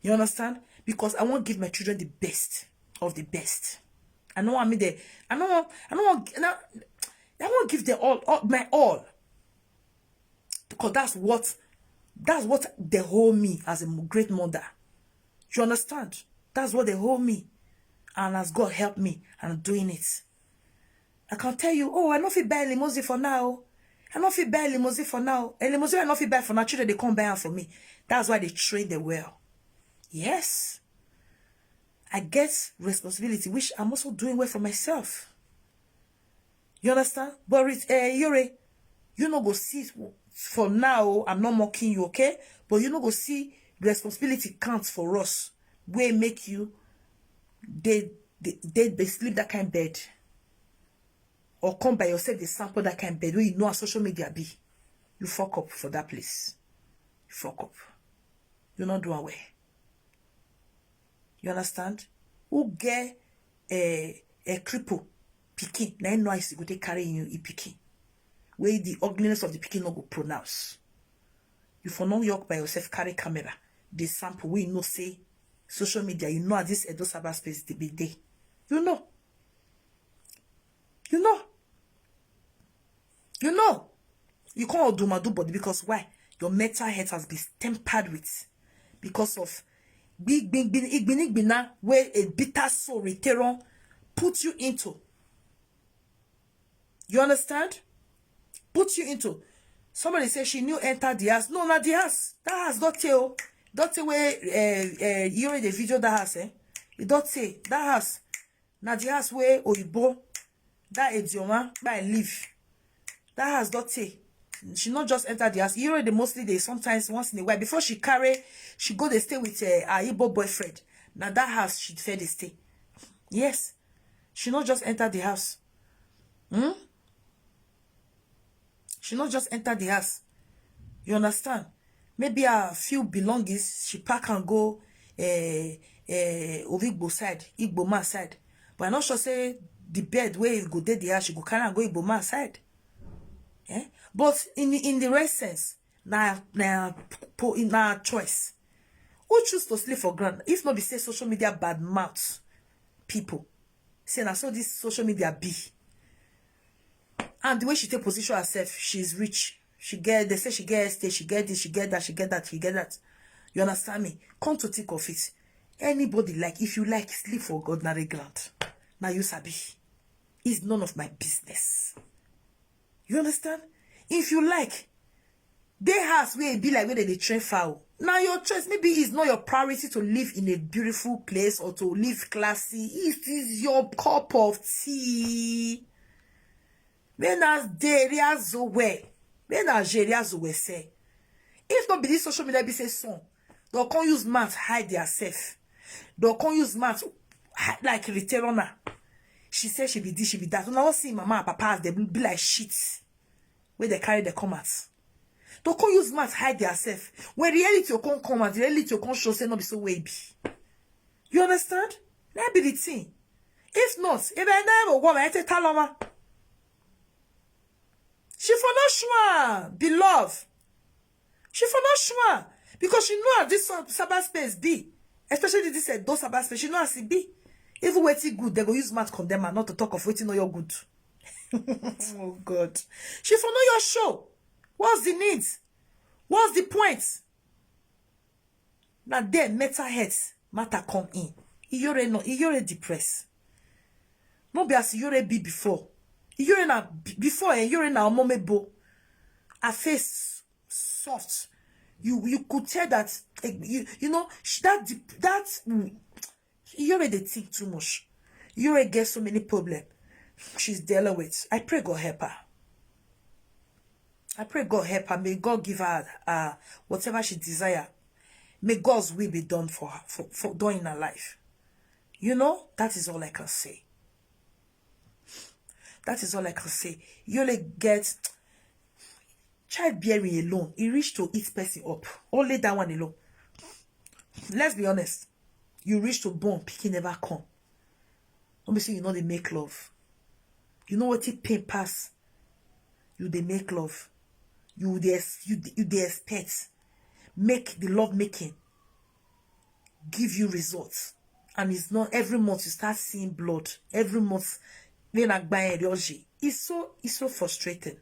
You understand? Because I want give my children the best of the best. I know I mean they. I know. I know. I want give them all, all my all. Because that's what that's what they hold me as a mo- great mother. You understand? That's what they hold me. And as God help me, I'm doing it. I can tell you, oh, I no fit buy limousine for now. I no fit buy limousine for now. A limousine I no fit buy for now, children, they come buy am for me. That's why they train them well. Yes. I get responsibility, which I'm also doing well for myself. You understand? But with uh, Yore, you no go see for now. I'm not mocking you, okay? But you no go see responsibility count for us. Wey make you dey dey dey dey sleep that kind bed, or come by yourself dey sample that kind bed wey you know as social media be. You fuck up for that place. You fuck up. You no do am well. You understand? Who get a a cripple pikin? Na him know as e go take carry him him pikin. Wey the ugliness of the pikin no go pronounce. You for no york by yourself, carry camera, dey sample wey you know say social media, you know as this Edo cyber space dey be dey. You know. You know. You know. You can't do madu body because why? Your mental health has been tempered with because of big, big, big, igbinigbina where a bitter soul return put you into. You understand? Put you into. Somebody say she new enter the house. No, not the house. That house don't tell. Don't tell where uh, uh, you read the video that house, eh? You don't say that house. Now the house where Oyibo, that Edioma, by live. That house don't say. She not just enter the house. You read the mostly day sometimes once in a while. Before she carry, she go dey stay with uh, her Igbo boyfriend. Now that house she fair dey stay. Yes. She not just enter the house. Hmm? She not just enter the house. You understand? Maybe a few belongings she pack and go uh, uh, Ovigbo side, Igbo man side. But I'm not sure say the bed where you go there, the house she go carry and go Igbo man side. Eh? But in the, in the right sense, na na po na choice. Who choose to sleep for ground? If not be say social media bad mouth people, say na so this social media be. And the way she take position herself, she's rich. She get, they say she get estate, she get this, she get that, she get that, she get that. You understand me? Come to think of it, anybody like, if you like, sleep for ordinary ground. Now you sabi. It's none of my business. You understand? If you like, they house where it be like where they train fowl. Now your choice, maybe it's not your priority to live in a beautiful place or to live classy. It is your cup of tea. When as Deria Zowe, when as Jeria Zowe say, if not be this social media be say son, they'll come use mouth hide their self. They'll come use mouth hi- like return her. She said she be this, she be that. When I was seeing mama and papa as they be like shit, where they carry the come out. They'll come use mouth hide their self. When reality will come come out, reality will come show say not be so way be. You understand? That be the thing. If not, if I never woman, I take Taloma. She for no sure be love. She for no sure because she know how this sub- cyber space be, especially this uh, those cyber space. She know as it be. Even waiting good, they go use mouth condemn her, not to talk of waiting on your good. Oh God, she for know your show. What's the need? What's the point? Now there mental health matter come in. Iyore no, Iyore depressed. No be as Iyore be before. Iyore na b- before eh, Iyore na omomebo. Her face soft. You you could tell that eh, you you know sh- that dep- that mm, Iyore dey think too much. Iyore get so many problems she's dealing with. I pray God help her. I pray God help her. May God give her uh, whatever she desire. May God's will be done for her, for, for done in her life. You know, that is all I can say. That is all I can say. You only get childbearing alone. It reached to eat person up. Only that one alone. Let's be honest. You reach to born, picking never come. Don't be say you know they make love. You know what it pain pass. You they make love. You they ex- you, you they expect make the love making give you results, and it's not every month you start seeing blood. Every month, when I buy a it's so it's so frustrating.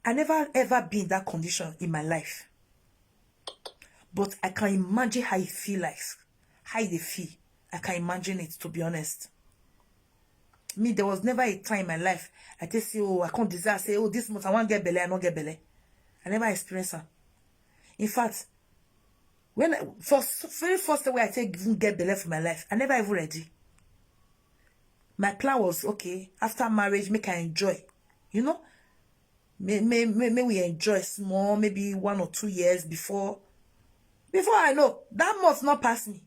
I never ever been in that condition in my life, but I can imagine how it feel like, how they feel. I can imagine it, to be honest. Me, there was never a time in my life I just say, oh, I can't desire, say, oh, this month I want to get belle, I not get belle. I never experienced that. In fact, when I, first, very first way I take even get belle for my life, I never even ready. My plan was, okay, after marriage, make I enjoy. You know, may, may, may, may we enjoy small, maybe one or two years before. Before I know, that month not pass me.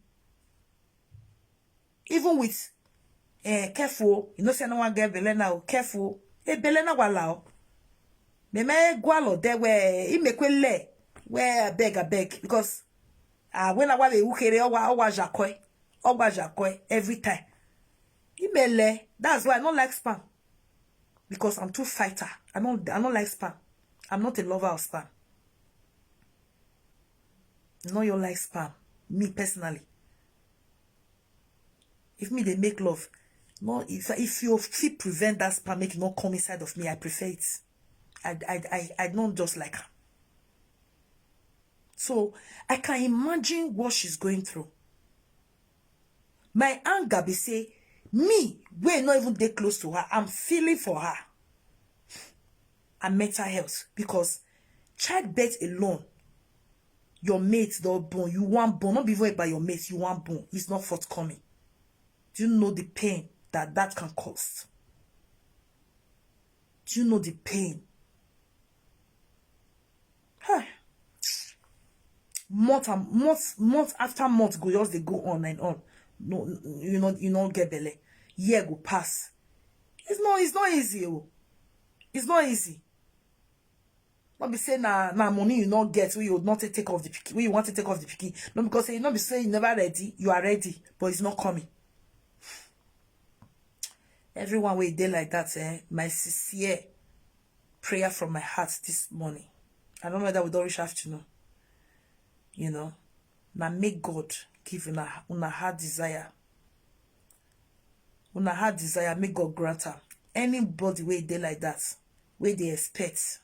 Even with, eh, careful, you know, say no one get belle now, careful. Eh, belle na wala o. Me me gwalo de we, I make we le, we abeg, abeg, because, ah, when I want to ukere, owa, owa jakwe, owa jakwe, every time. I me le, that's why I don't like sperm. Because I'm too fighter. I don't, I don't like sperm. I'm not a lover of sperm. No, you like sperm. Me personally. If me they make love, no, if, if you feel prevent that sperm make it not come inside of me, I prefer it. I, I, I, I don't just like her. So I can imagine what she's going through. My anger be say, me, we not even dey close to her, I'm feeling for her and mental health, because childbirth alone, your mate don born, you want born, not be even by your mate, you want born, it's not forthcoming. Do you know the pain that that can cause? Do you know the pain? Huh. Month and month, month after month go just dey go on and on. No, you know, you no get belle. Year go pass. It's not, it's not easy. Oh. It's not easy. Not be say na, na money you not get, we you not take off the pikin, we you want to take off the pikin. No, because say, not be say you never ready, you are ready, but it's not coming. Everyone wey dey like that, eh, my sincere prayer from my heart this morning. I don't know whether we don't reach afternoon. You know, now make God give una, una heart desire. Una heart desire, make God grant am. Anybody wey dey like that, wey dey expect,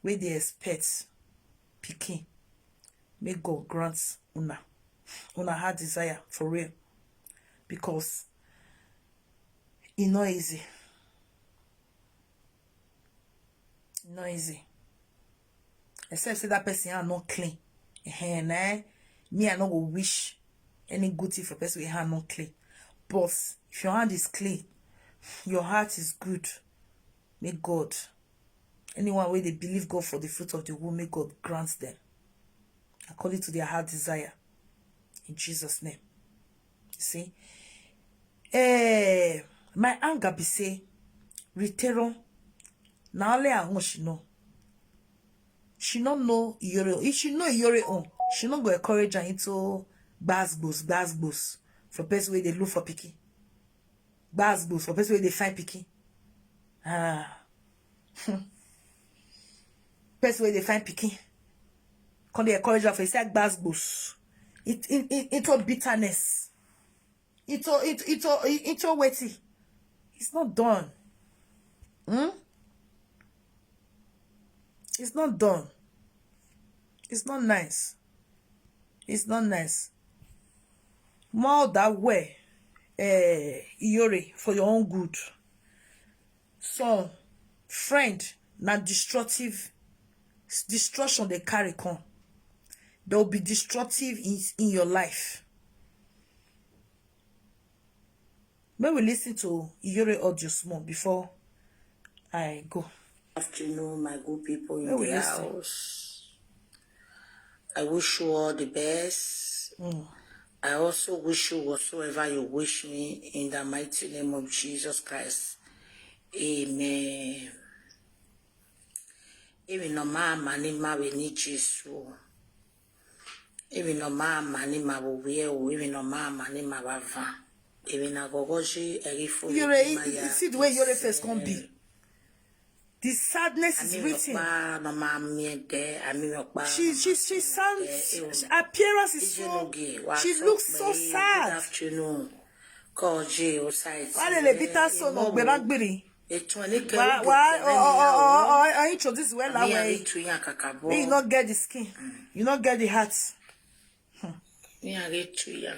wey dey expect pikin, make God grant una, una heart desire for real, because e no easy. E no easy. Except say that person hand not clean. Ehen, eh? Me, I no go wish any good thing for person with hand not clean. But if your hand is clean, your heart is good, may God, anyone where they believe God for the fruit of the womb, may God grant them according to their heart desire. In Jesus' name. You see? Eh, my anger be say, Ritero, na only her own she know. She no know Iyore. If she know Iyore own, she no go encourage her into gbasgbos, gbasgbos for person wey dey look for pikin. Gbasgbos for person wey dey find pikin. Ah. Person wey dey find pikin. Come dey encourage her for inside gbasgbos. It, it, it, into bitterness. Into, into, into, into wetin? It's not done. Hmm? It's not done. It's not nice. It's not nice. More that way, eh, Iyore, for your own good. So, friend, na destructive, destruction they carry come. There will be destructive in, in your life. May we listen to Iyore audio small before I go. Afternoon, my good people in May we the listen. House. I wish you all the best. Mm. I also wish you whatsoever you wish me in the mighty name of Jesus Christ. Amen. Even no mama ni ma we ni Jesu. Even no mama ni ma wo we o. Even no mama ni ma wa va. Even na gogo ji eri fo. Iyore, you see the way Iyore face come be. The sadness is written. No ma mi de, ami mi pa. She, she, she sounds, appearance is so, she looks so sad. Afternoon. Ko je o side. Why the bitter son of Gberagbiri? Etu ni ke. Why, why, or, or, or, or, or introduce well that Ami way? Etu yan kakabo. May you not get the skin. You not get the heart. Hmm. Ni are tu ya.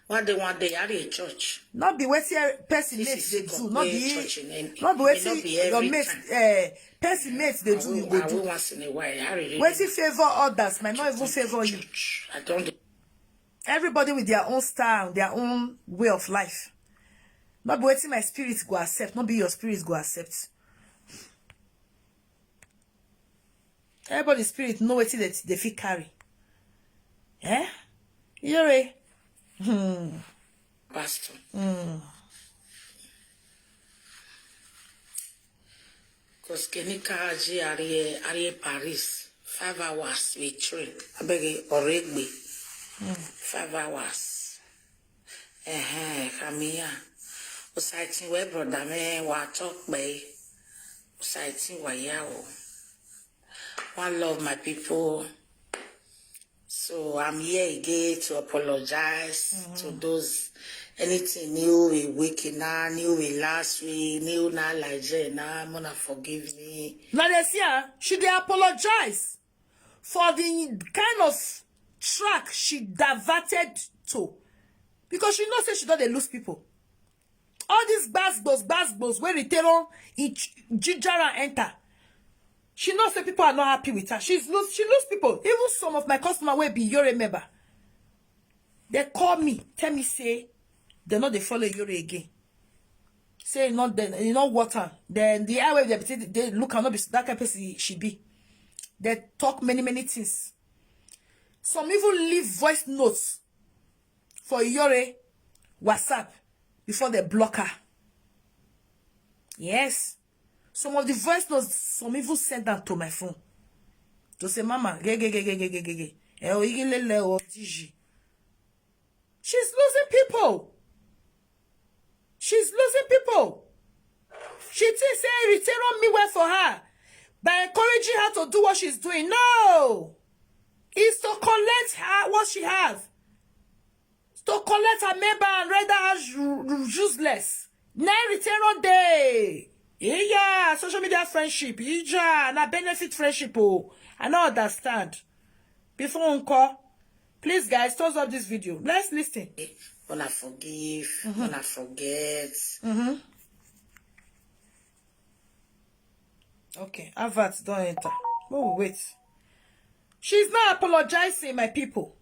One day, one day, I dey church. Not be wetin person This mate is dey God do, not wey be church in any- not be it may not wetin be your every mate time. Uh, person mate dey do you go I will do. Once in a while. I really Wetin favor others might not even favor you. Church. I don't. Everybody with their own style, their own way of life. Not be wetin my spirit go accept, not be your spirit go accept. Everybody spirit know wetin they, they fit carry. Eh? Yore. Hmm. Pastor. Because Kenika Aji Arie Arie Paris five hours we train. I beg you, Oregbe. Five hours. Eh, Kamia. Usaiti we brother me wa talk by. Usaiti wa yao. One love, my people. So I'm here again to apologize to those anything new we week na, new we last week, new na like na, mona forgive me. Now they see her, she dey apologize for the kind of track she diverted to, because she know say she don dey lose people. All these gbasgbos, gbasgbos wey Ritero in ginger and enter. She know say people are not happy with her. She's lose, she lose people. Even some of my customer wey be Yore member, they call me, tell me say they no dey follow Yore again. Say e no, they e no worth am. Then the eye wey they be take dey look am no be that kind person she be. They talk many many things. Some even leave voice notes for Yore WhatsApp before they block her. Yes. Some of the voice notes, some even send them to my phone. To say, "Mama, ge, ge, ge, ge, ge, ge, ge, ge. Eh, o, igi lele, o, tiji." She's losing people. She's losing people. She thinks say Ritero mean well for her by encouraging her to do what she's doing. No. It's to collect her what she have. To collect her member and render her u- u- useless. Na Ritero dey. Yeah, social media friendship. Ija, na benefit friendship. Oh, I no understand. Before uncle, please guys, thumbs up this video. Let's listen. Mona forgive, mona forget. Okay, Avat don't enter. Oh, wait. She's not apologizing, my people,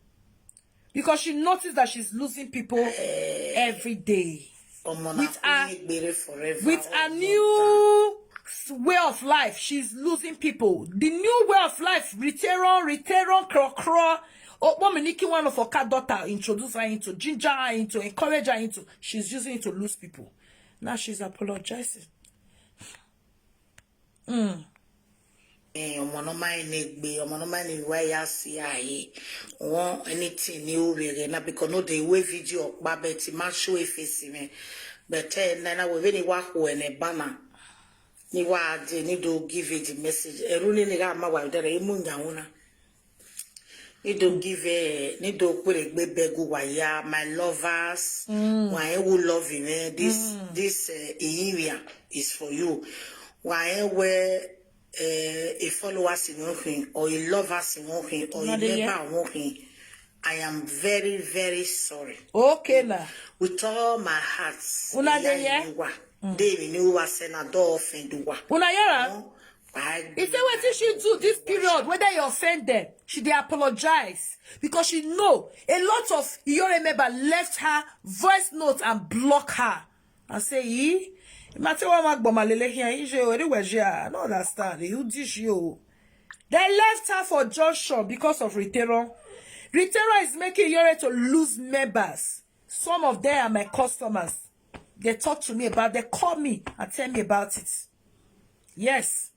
because she noticed that she's losing people every day. Omo, With na her- Queen Egbere forever. With a new s- way of life, she's losing people. The new way of life, Ritero, Ritero, Kro Kro. Okpominiki, one of her car daughter, introduce her into, ginger her into, encourage her into. She's using it to lose people. Now she's apologizing. Mm. Eh, ọmọ no mind Egbe, ọmọ no mind why ya si aye. Won anything ni o rere na because no dey way video okpa but ma show e face me. But eh, na na we ni wa ho ene bana. Ni wa de ni do give it the message. Eru ni ni ga ma wa dere imu nya una. Ni do give eh, ni do kure gbe begu wa ya, my lovers. Wa e who love him, eh, this this uh, area is for you. Wa e we uh, a followers in Ohin or a lovers in Ohin or a Una dey hear? Member in Ohin. I am very, very sorry. Okay, now. With all my heart, Una dey hear? They renew us and I don't offend you. Una hear am? I He say wetin she do this period, whether you offend them, she dey apologize because she know a lot of Iyore member left her voice note and block her. I say, "Ee, Mate wa ma gboma lele here, ije o, anywhere she, I no understand. Who dish you?" They left her for junction because of Ritero. Ritero is making Iyore to lose members. Some of them are my customers. They talk to me about, they call me and tell me about it. Yes.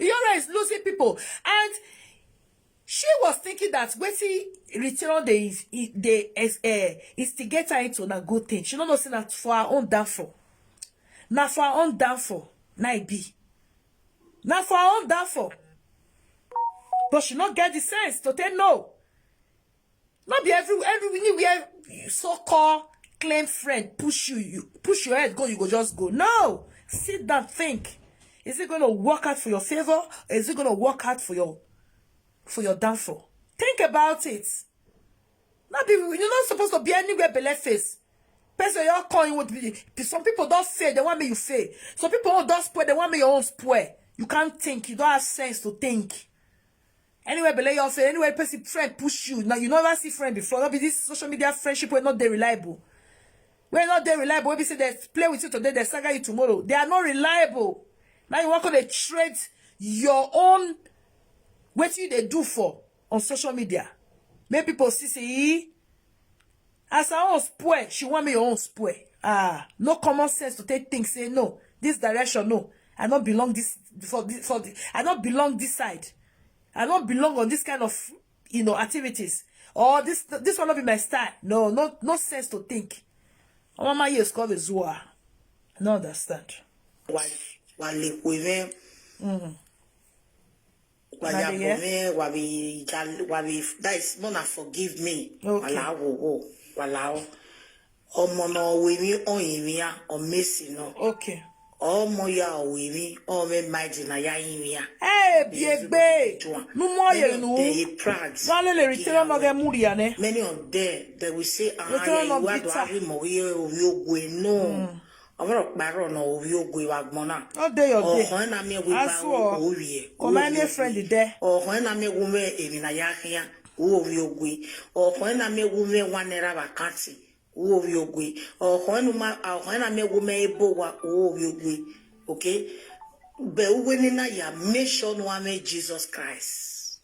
Iyore is losing people. And she was thinking that wetin Ritero dey, dey uh, instigate her into na good thing. She no know say na for her own downfall. Na for her own downfall. Na e be. Na for her own downfall. But she no get the sense to take no. No be every every anywhere so-called claim friend push you, you push your head go, you go just go. No, sit down, think. Is it going to work out for your favor? Or is it going to work out for your for your downfall? Think about it. Not be, you're not supposed to be anywhere belle face. Person you come in with be- some people don't fail, they want me you fail. Some people don't spoil, they want me your own spoil. You can't think, you don't have sense to think. Anywhere belle you fail, anywhere person friend push you. Now you never see friend before. Not be this social media friendship, we're not they reliable. We're not they reliable. We say they play with you today, they saga you tomorrow. They are not reliable. Now you want to trade your own what you they do for on social media. Make people see say as her own spoil, she want me your own spoil. Ah, no common sense to take things. Say no, this direction no. I don't belong this for this for the, I don't belong this side. I don't belong on this kind of you know activities. Or this this one not be my style. No, no, no sense to think. Oh, mama, yes, call the Zua. I don't understand. Wa wa le kwe ve. Wa ya bo ve wa bi ja wa bi that is more than forgive me. Wa Okay. La wo wo. Wa la o. Ọmọ na owe mi oyin mi a o mesi no. Okay. Ọmọ ya owe mi o me maji na ya yin mi a. Hey, biegbe. No more you know. They proud. Wale le return no ge muria ne. Many of them they will say ah Return ya of iwa do bitter. Ari mo ye owi ogwe no. Ọmọ paro na owi ogwe wa gbona. Not day your day. Ọkàn na mi wi ba Aso. owi e. Come any friend there. Ọkàn na mi wo me emi na ya hia. Owi ogwe. Ọkàn na mi wo me one naira vacancy. Owi ogwe. Ọkàn nu ma ọkàn na mi wo me ebo wa owi ogwe. Okay. Be uwe ni na ya make sure no ame Jesus Christ.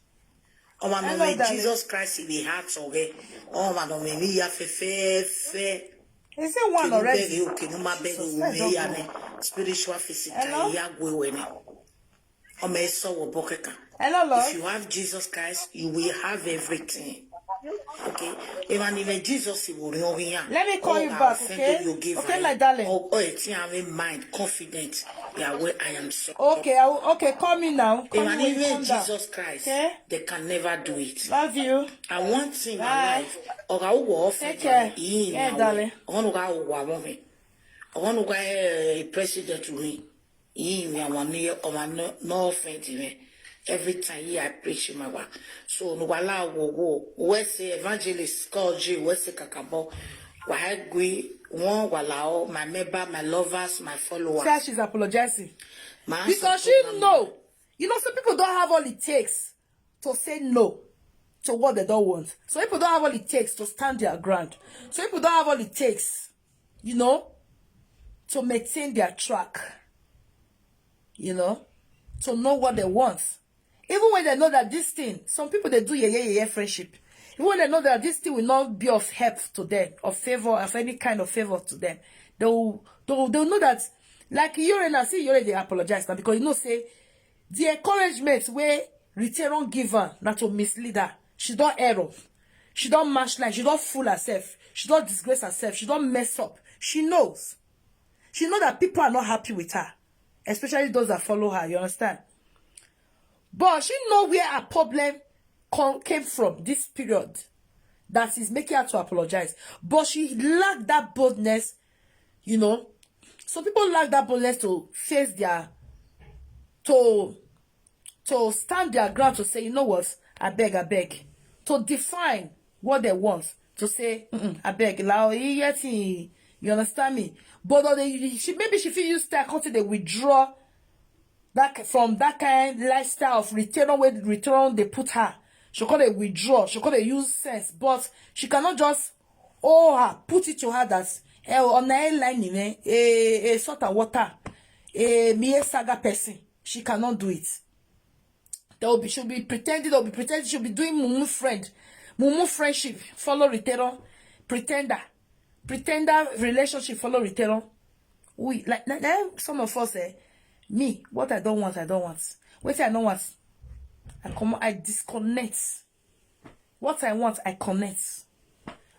Ọmọ na Hello, me darling. Jesus Christ in the heart of it. Ọmọ na me ni ya fe fe fe. Is it one Kenu already? Begi o kenu ma begi Jesus, o I me don't ya know. ne spiritual physical Hello? Ya gwe we ne. Ọmọ eso wo bokeka. Hello, love. If you have Jesus Christ, you will have everything. Okay. Even if Jesus will know here. Let me call you back, okay? Okay, my darling. Oh, oh, it's having mind confident. Yeah, where I am so. Okay, I will, okay, call me now. Call Even me, even calm down. Jesus Christ, Okay? They can never do it. Love you. And one thing in Bye. Life, or I will offer Take care. Yeah, darling. Ọ̀nà wa wà wọ́n mi. Ọ̀nà wa ẹ̀ president mi. Yìí ni àwọn ní ọmọ náà fẹ́ ti rẹ̀. Every time yìí I preach my wa. So ọ̀nà wa láwo wo. Wẹ́sẹ̀ evangelist call J wẹ́sẹ̀ kàkàbọ̀. Wà á gbé wọn wà láwọ́ my member, my lovers, my followers. Say she's apologizing. Màá Because sọ she fún know. You know, some people don't have all it takes to say no to what they don't want. Some people don't have all it takes to stand their ground. Some people don't have all it takes, you know, to maintain their track, you know, to know what they want. Even when they know that this thing, some people they do yeah yeah yeah friendship. Even when they know that this thing will not be of help to them, of favor, of any kind of favor to them, they will they will, they will know that like you and I see you already apologize now because you know say the encouragement where Riteron give her not to mislead her. She don't error. She don't match line. She don't fool herself. She don't disgrace herself. She don't mess up. She knows. She know that people are not happy with her, especially those that follow her. You understand? But she know where her problem come, came from this period that is making her to apologize. But she lacked that boldness, you know. Some people lack that boldness to face their to to stand their ground to say, you know what, I beg, I beg. To define what they want. To say, mm I beg, lao, yet you understand me. But they, she maybe she feel use that country they withdraw that from that kind lifestyle of return where return they put her. She could they withdraw, she could they use sense, but she cannot just oh her, put it to her that eh, on the line, eh, eh, sort of water, eh, me a saga person. She cannot do it. They will be she'll be pretending, they'll be pretending, she'll be doing mumu friend, mumu friendship, follow return, pretender, pretender relationship, follow return. We like now some of us eh, me, what I don't want, I don't want. What I don't want, I come I disconnect. What I want, I connect.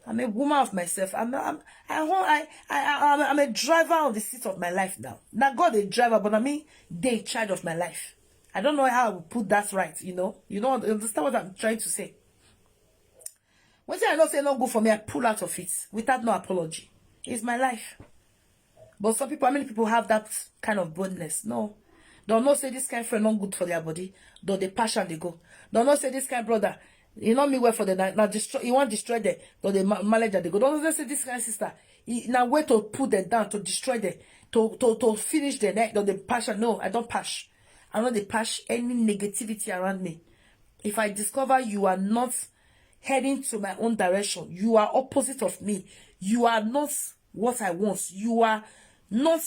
I'm a woman of myself. I'm I'm I want I I I- I'm, I'm a driver of the seat of my life now. Now God a driver, but I mean they in charge of my life. I don't know how I will put that right. You know, you know, you understand what I'm trying to say. When I know say not good for me, I pull out of it without no apology. It's my life. But some people, how many people have that kind of boldness? No. Don't know say this kind of friend not good for their body. Don't they passion they go. Don't know say this kind of brother You know me well for the na, na destroy. You want destroy them, but the ma- manager they go. Don't say this kind of sister. He, na way to put them down, to destroy them, to to to finish them. Eh? Don't they pass? No, I don't pass. I know they pass any negativity around me. If I discover you are not heading to my own direction, you are opposite of me. You are not what I want. You are not.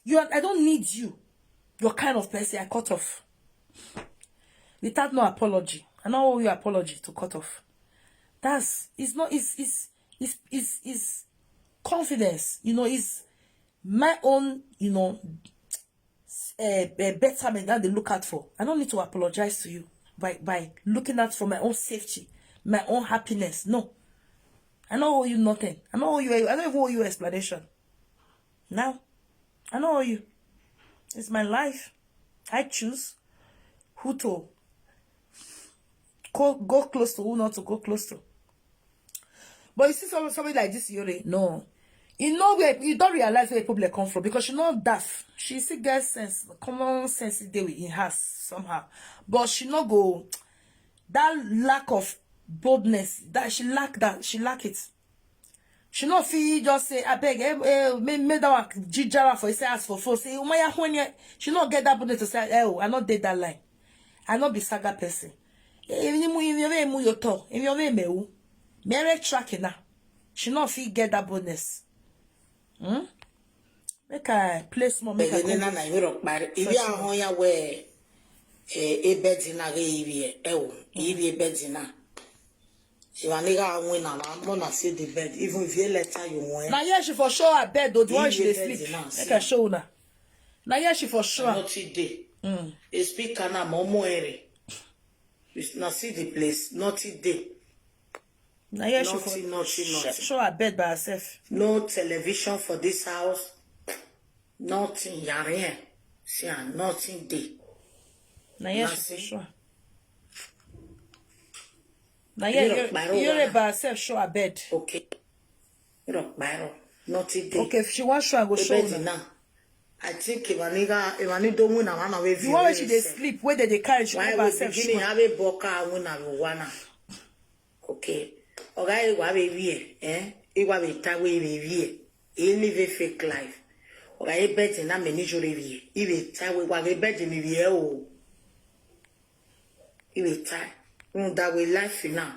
You are. I don't need you. Your kind of person. I cut off. Without no apology. I don't owe you apology to cut off. That's it's not it's it's it's it's, it's confidence. You know, it's my own. You know, uh, uh, betterment that they look out for. I don't need to apologize to you by by looking out for my own safety, my own happiness. No, I don't owe you nothing. I don't owe you. I don't even owe you explanation. Now, I don't owe you. It's my life. I choose who to co- go close to, who not to go close to. But you see, some somebody like this, Yuri, no. You know where you don't realize where people come from because she not daft. She still get sense, common sense dey with in her somehow. But she not go that lack of boldness that she lack that she lack it. She not feel just say I beg, eh, eh, make, make that one jijara for say ask for phone. Say Umaya when she not get that boldness to say, eh, oh, I not date that line. I not be saga person. Eh, if you move, if you move your toe, if you move me, mere tracking now. She not feel get that boldness. Hmm? Make I play small, make I Ege come nena go. Na yoro kpari. Ibi ahụ ya we, eh, ebedi na ge ibi e, ewo, ibi ebedi na. Iwa ni ga win na ma mo na see the bed. Even if you later you win. Na here she for show her bed, though, the one she dey sleep. Make I show una. Na here she for show am. Not today. Mm. A speaker na mo mo ere. Na see the place. Not today. Na here she for Nothing, nothing, sh- nothing. Show her bed by herself. No television for this house. Nothing, y a rien. See, ah, nothing dey. Na here she for Nothing. Show her. Na here Yoro Yore, kparo Yore wala. By herself show her bed. Okay. Yoro kparo. Nothing dey. Okay, if she wan show, I go show Ebedi una. Now. I think if I need, if I need to win, I wanna wait. The one wey she dey sleep, wey dey dey carry, she Why come we herself beginning show. Have a boka win and we wanna. Okay. Oga, e wa be wie, eh? E wa be ta we be wie. E live a fake life. Oga, e bet na me ni jore wie. E be ta we wa e bet ni wie o. E be ta. Un da we life now.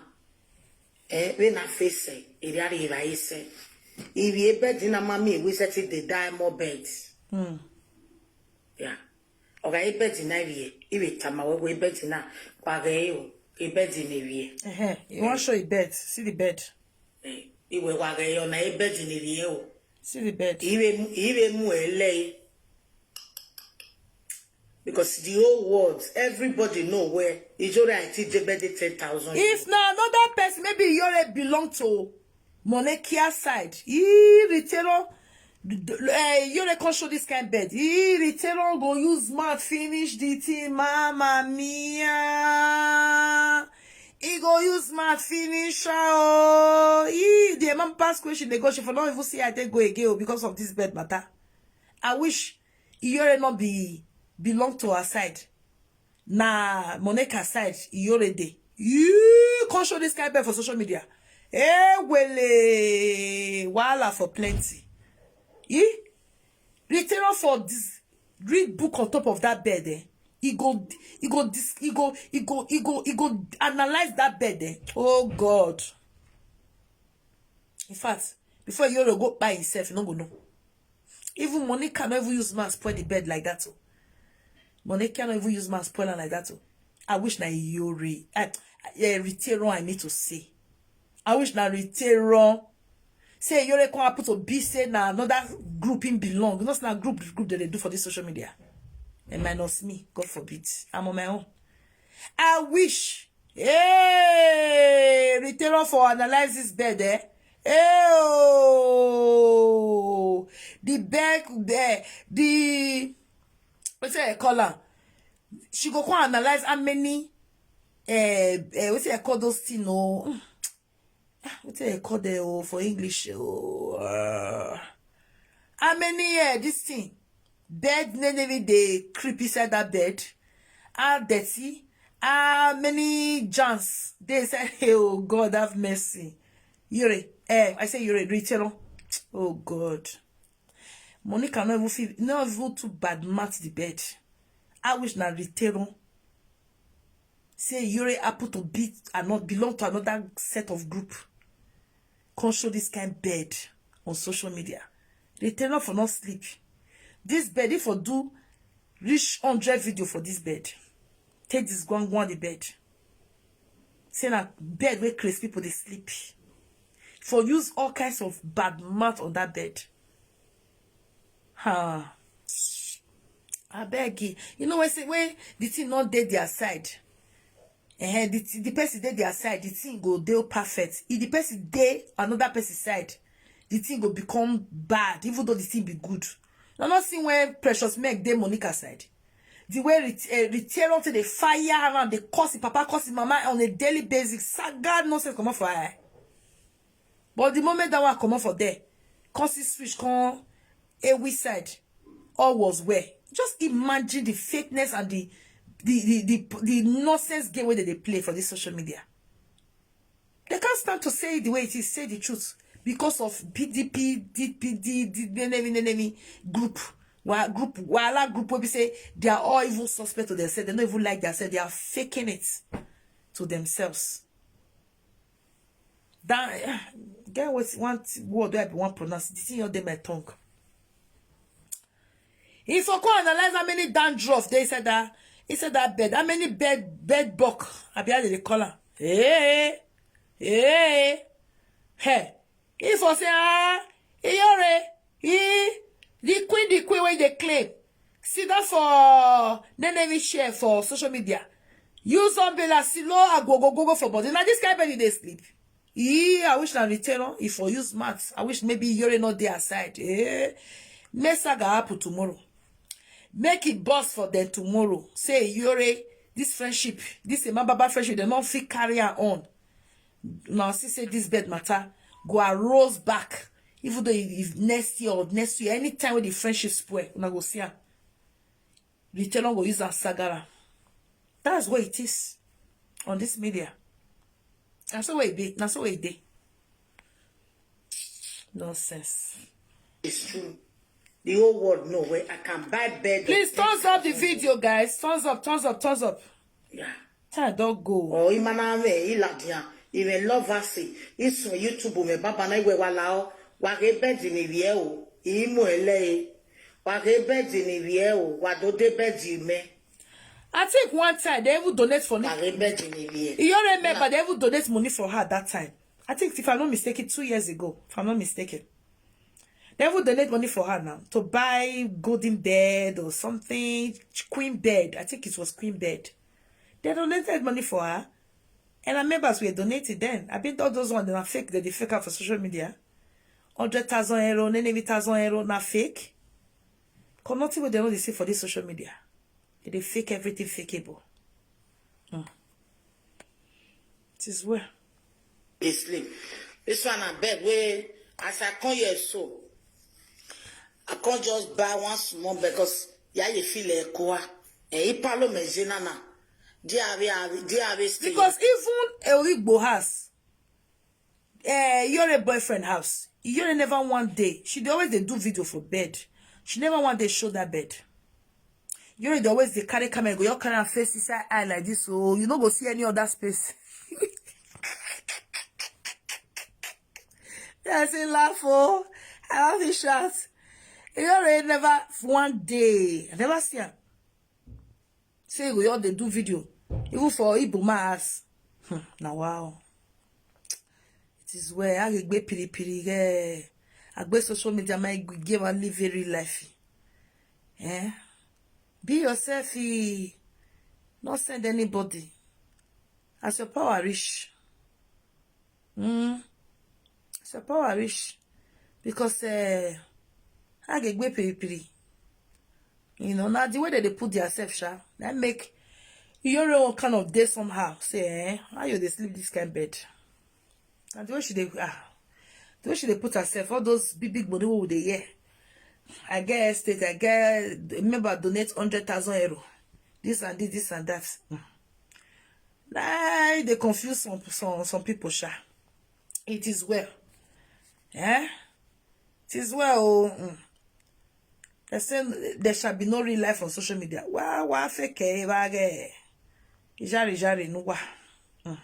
Eh, we na face e. E ya ri ba ise. E be e bet na mami we set the diamond bed. Hmm. Yeah. Oga, e bet na wie. E be ta ma we we bet na. Kwa ge o. E bet ni wie. Uh-huh. You want show a bed? See the bed. Eh, iwe wa ge yo na e bed ni wie o. See the bed. Iwe mu, iwe mu ele. Because the whole world, everybody know where Ijore I T J bed ten thousand. If na another person, maybe Iyore belong to Monekia side. He Ritero, uh, Iyore come show this kind bed. He Ritero go use mouth finish the thing. Mama mia. He go use mouth finish her. Oh, he, the man pass question. They go, she for not even see I take go again oh, because of this bed matter. I wish Iyore not be belong to her side. Na Monica side Iyore dey. You come show this kind bed for social media. Eh, wele wahala for plenty. Eh? Literal for this read book on top of that bed. Eh? He go, he go, dis, he go, he go, he go, he go analyze that bed. Eh? Oh God! In fact, before Iyore go by himself, you no go know. Even Monica no even use man spoil the bed like that. Oh. Monica no even use man spoil am like that. Oh. I wish na Iyore, I, uh, Ritero I need to say. I wish na Ritero. Say Iyore come happen to be say na another group him belong. Not na group group that they do for this social media. And minus me, God forbid. I'm on my own. I wish. Hey, Ritero for analyze this bed, eh? Hey, oh, the bed, the, the, what's it call her? She go come analyze how many, eh, eh, what's it call those things? Oh, ah, what's it call there? Oh, for English, oh, uh, how many, eh, this thing? Bed, nene, dey creep inside that bed. How dirty, How many Jans they said, "Hey, oh God, have mercy." Yore, eh, I say Yore, Ritero. Oh God. Monica not even feel, not even too bad match the bed. I wish na Ritero. Say Yore happen to be and not belong to another set of group. Come show this kind bed on social media. Ritero for not sleep. This bed, if for do reach hundred video for this bed, take this gwangwan the bed. Say na bed where crazy people they sleep. For use all kinds of bad mouth on that bed. Ha. I beg you. You know when say when the thing not dey their side. Eh, the, thi- the person dey their side, the thing go dey perfect. If the person dey another person's side, the thing go become bad, even though the thing be good. Now not see when Precious Meg dey Monica side. The way ret- uh, Ritero to the fire around, they cause the papa, cause the mama on a daily basis. Saga nonsense come off for her. But the moment that one come off for there, cause the switch come a which side, all was well. Just imagine the fakeness and the the the the, the nonsense game where they play for this social media. They can't stand to say it the way it is, say the truth because of P D P, D P D, the enemy, enemy group. Wa- group, Wala group will be say they are all even suspect to themselves. They don't even like themselves. They are faking it to themselves. That get what one word where I want pronounce. The thing on my tongue. If I come analyze how many dandruff they said that he said that bed, how many bed bed buck I be how they call her. Hey, hey, hey. If I say ah, Iyore, he the queen, the queen when they claim. See that for Nenemi share for social media. Use umbrella, silo, agogo, gogo for body. Now this kind of bed they sleep. Yeah, I wish na return on. If for use maths, I wish maybe Iyore not there aside. Eh, make saga happen tomorrow. Make it boss for them tomorrow. Say Iyore, this friendship, this Emma Baba friendship, they not fit carry her on. Now see say this bed matter go arose back. Even though if next year or next year, anytime when the friendship spoil, una go see her. Return on go use her sagara. That's what it is on this media. That's the way it be. That's the way it be. Nonsense. It's true. The whole world know where I can buy bed. Please thumbs up the video, guys. Thumbs up, thumbs up, thumbs up. Yeah. Time don't go. Oh, Imaname, Iladia, even love us. It's on YouTube, me Baba na iwe walao. Wage bed in the view. Imo ele. Wage bed in the view. Wado de bed in me. I think one time they even donate for me. Wage bed in the view. You remember they even donate money for her that time. I think if I'm not mistaken, two years ago, if I'm not mistaken. They even donate money for her now to buy golden bed or something, queen bed. I think it was queen bed. They donated money for her, and her members were donated then. I bet all those ones they are fake. They dey fake out for social media. Hundred thousand euro, ninety thousand euro, na fake. Come nothing wey they know they see for this social media. They dey fake everything fakeable. Hmm. It is well. They sleep. This one I beg wey as I come here so, I can't just buy one small because ya you feel like koa. Eh, ipalo mezina na. Diare, diare stay. Because even Ewigbo has, eh, your boyfriend house, you never one day. She dey always dey do video for bed. She never one day show that bed. You dey always dey carry camera, go your carry am face inside eye like this, so you no go see any other space. I say laugh oh, I laugh in shout. You never one day, I never see am. Say you go just dey do video, even for Igbo man house. Hmm, na wow. It is well. I gbe piri piri. Eh. I gbe social media. My give and live a real life. Eh? Be yourself. Eh. Not send anybody. As your power reach. Mm. As your power reach. Because uh, I get gbe piri piri. You know, now the way that they put themselves, sha, that make your own kind of day somehow. Say, eh, how you they sleep this kind bed? And the way she they ah, the way she they put herself, all those big big money who they hear. I get estate, I get remember donate hundred thousand euro. This and this, this and that. Mm. Nah, they confuse some some some people, sha. It is well. Eh? It is well. Oh, mm. They say there shall be no real life on social media. Wa wa fake wa ge. Ijari jari nuwa. Mm.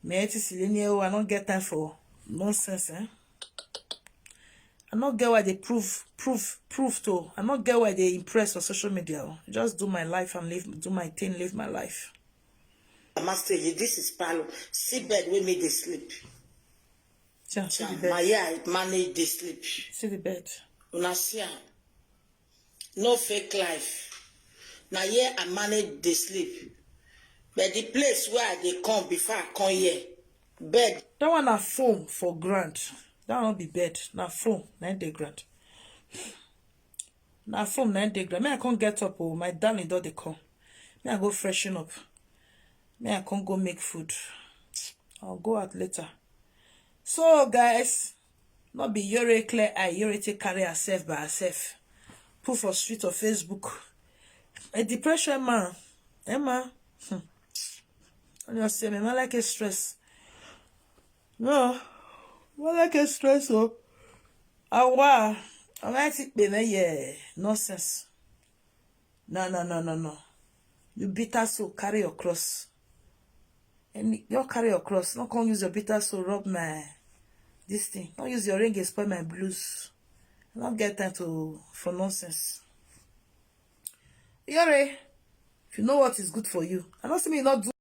Me ti sileni o, I don't get time for nonsense, eh? I not get why they prove, prove, prove to. I not get why they impress on social media. Oh. Just do my life and live, do my thing, live my life. I must tell you, this is Palo. See bed wey me dey sleep. Yeah, see the bed. My eye manage dey sleep. See the bed. Una see am. No fake life. Na here I manage dey sleep. But the place where I dey come before I come here, bed. That one na foam for ground. That one no be bed. Na foam na im dey ground. Na foam na im dey ground. Me, I can't get up. Oh, my darling don dey come. Me, I go freshen up. Me, I can't go make food. I'll go out later. So, guys, not be Yore clear eye. Yore take carry herself by herself. Put for street or Facebook. A depression man. Emma. Hmm. I just say, man, like a stress. No. Man, like a stress, oh. Awa. I like it, baby. Yeah. Nonsense. No, no, no, no, no. You bitter soul, carry your cross. And you carry your cross. No come use your bitter soul rub my this thing. Don't use your ring and spoil my blues. I don't get time to for nonsense. Yore, if you know what is good for you, I don't see me not do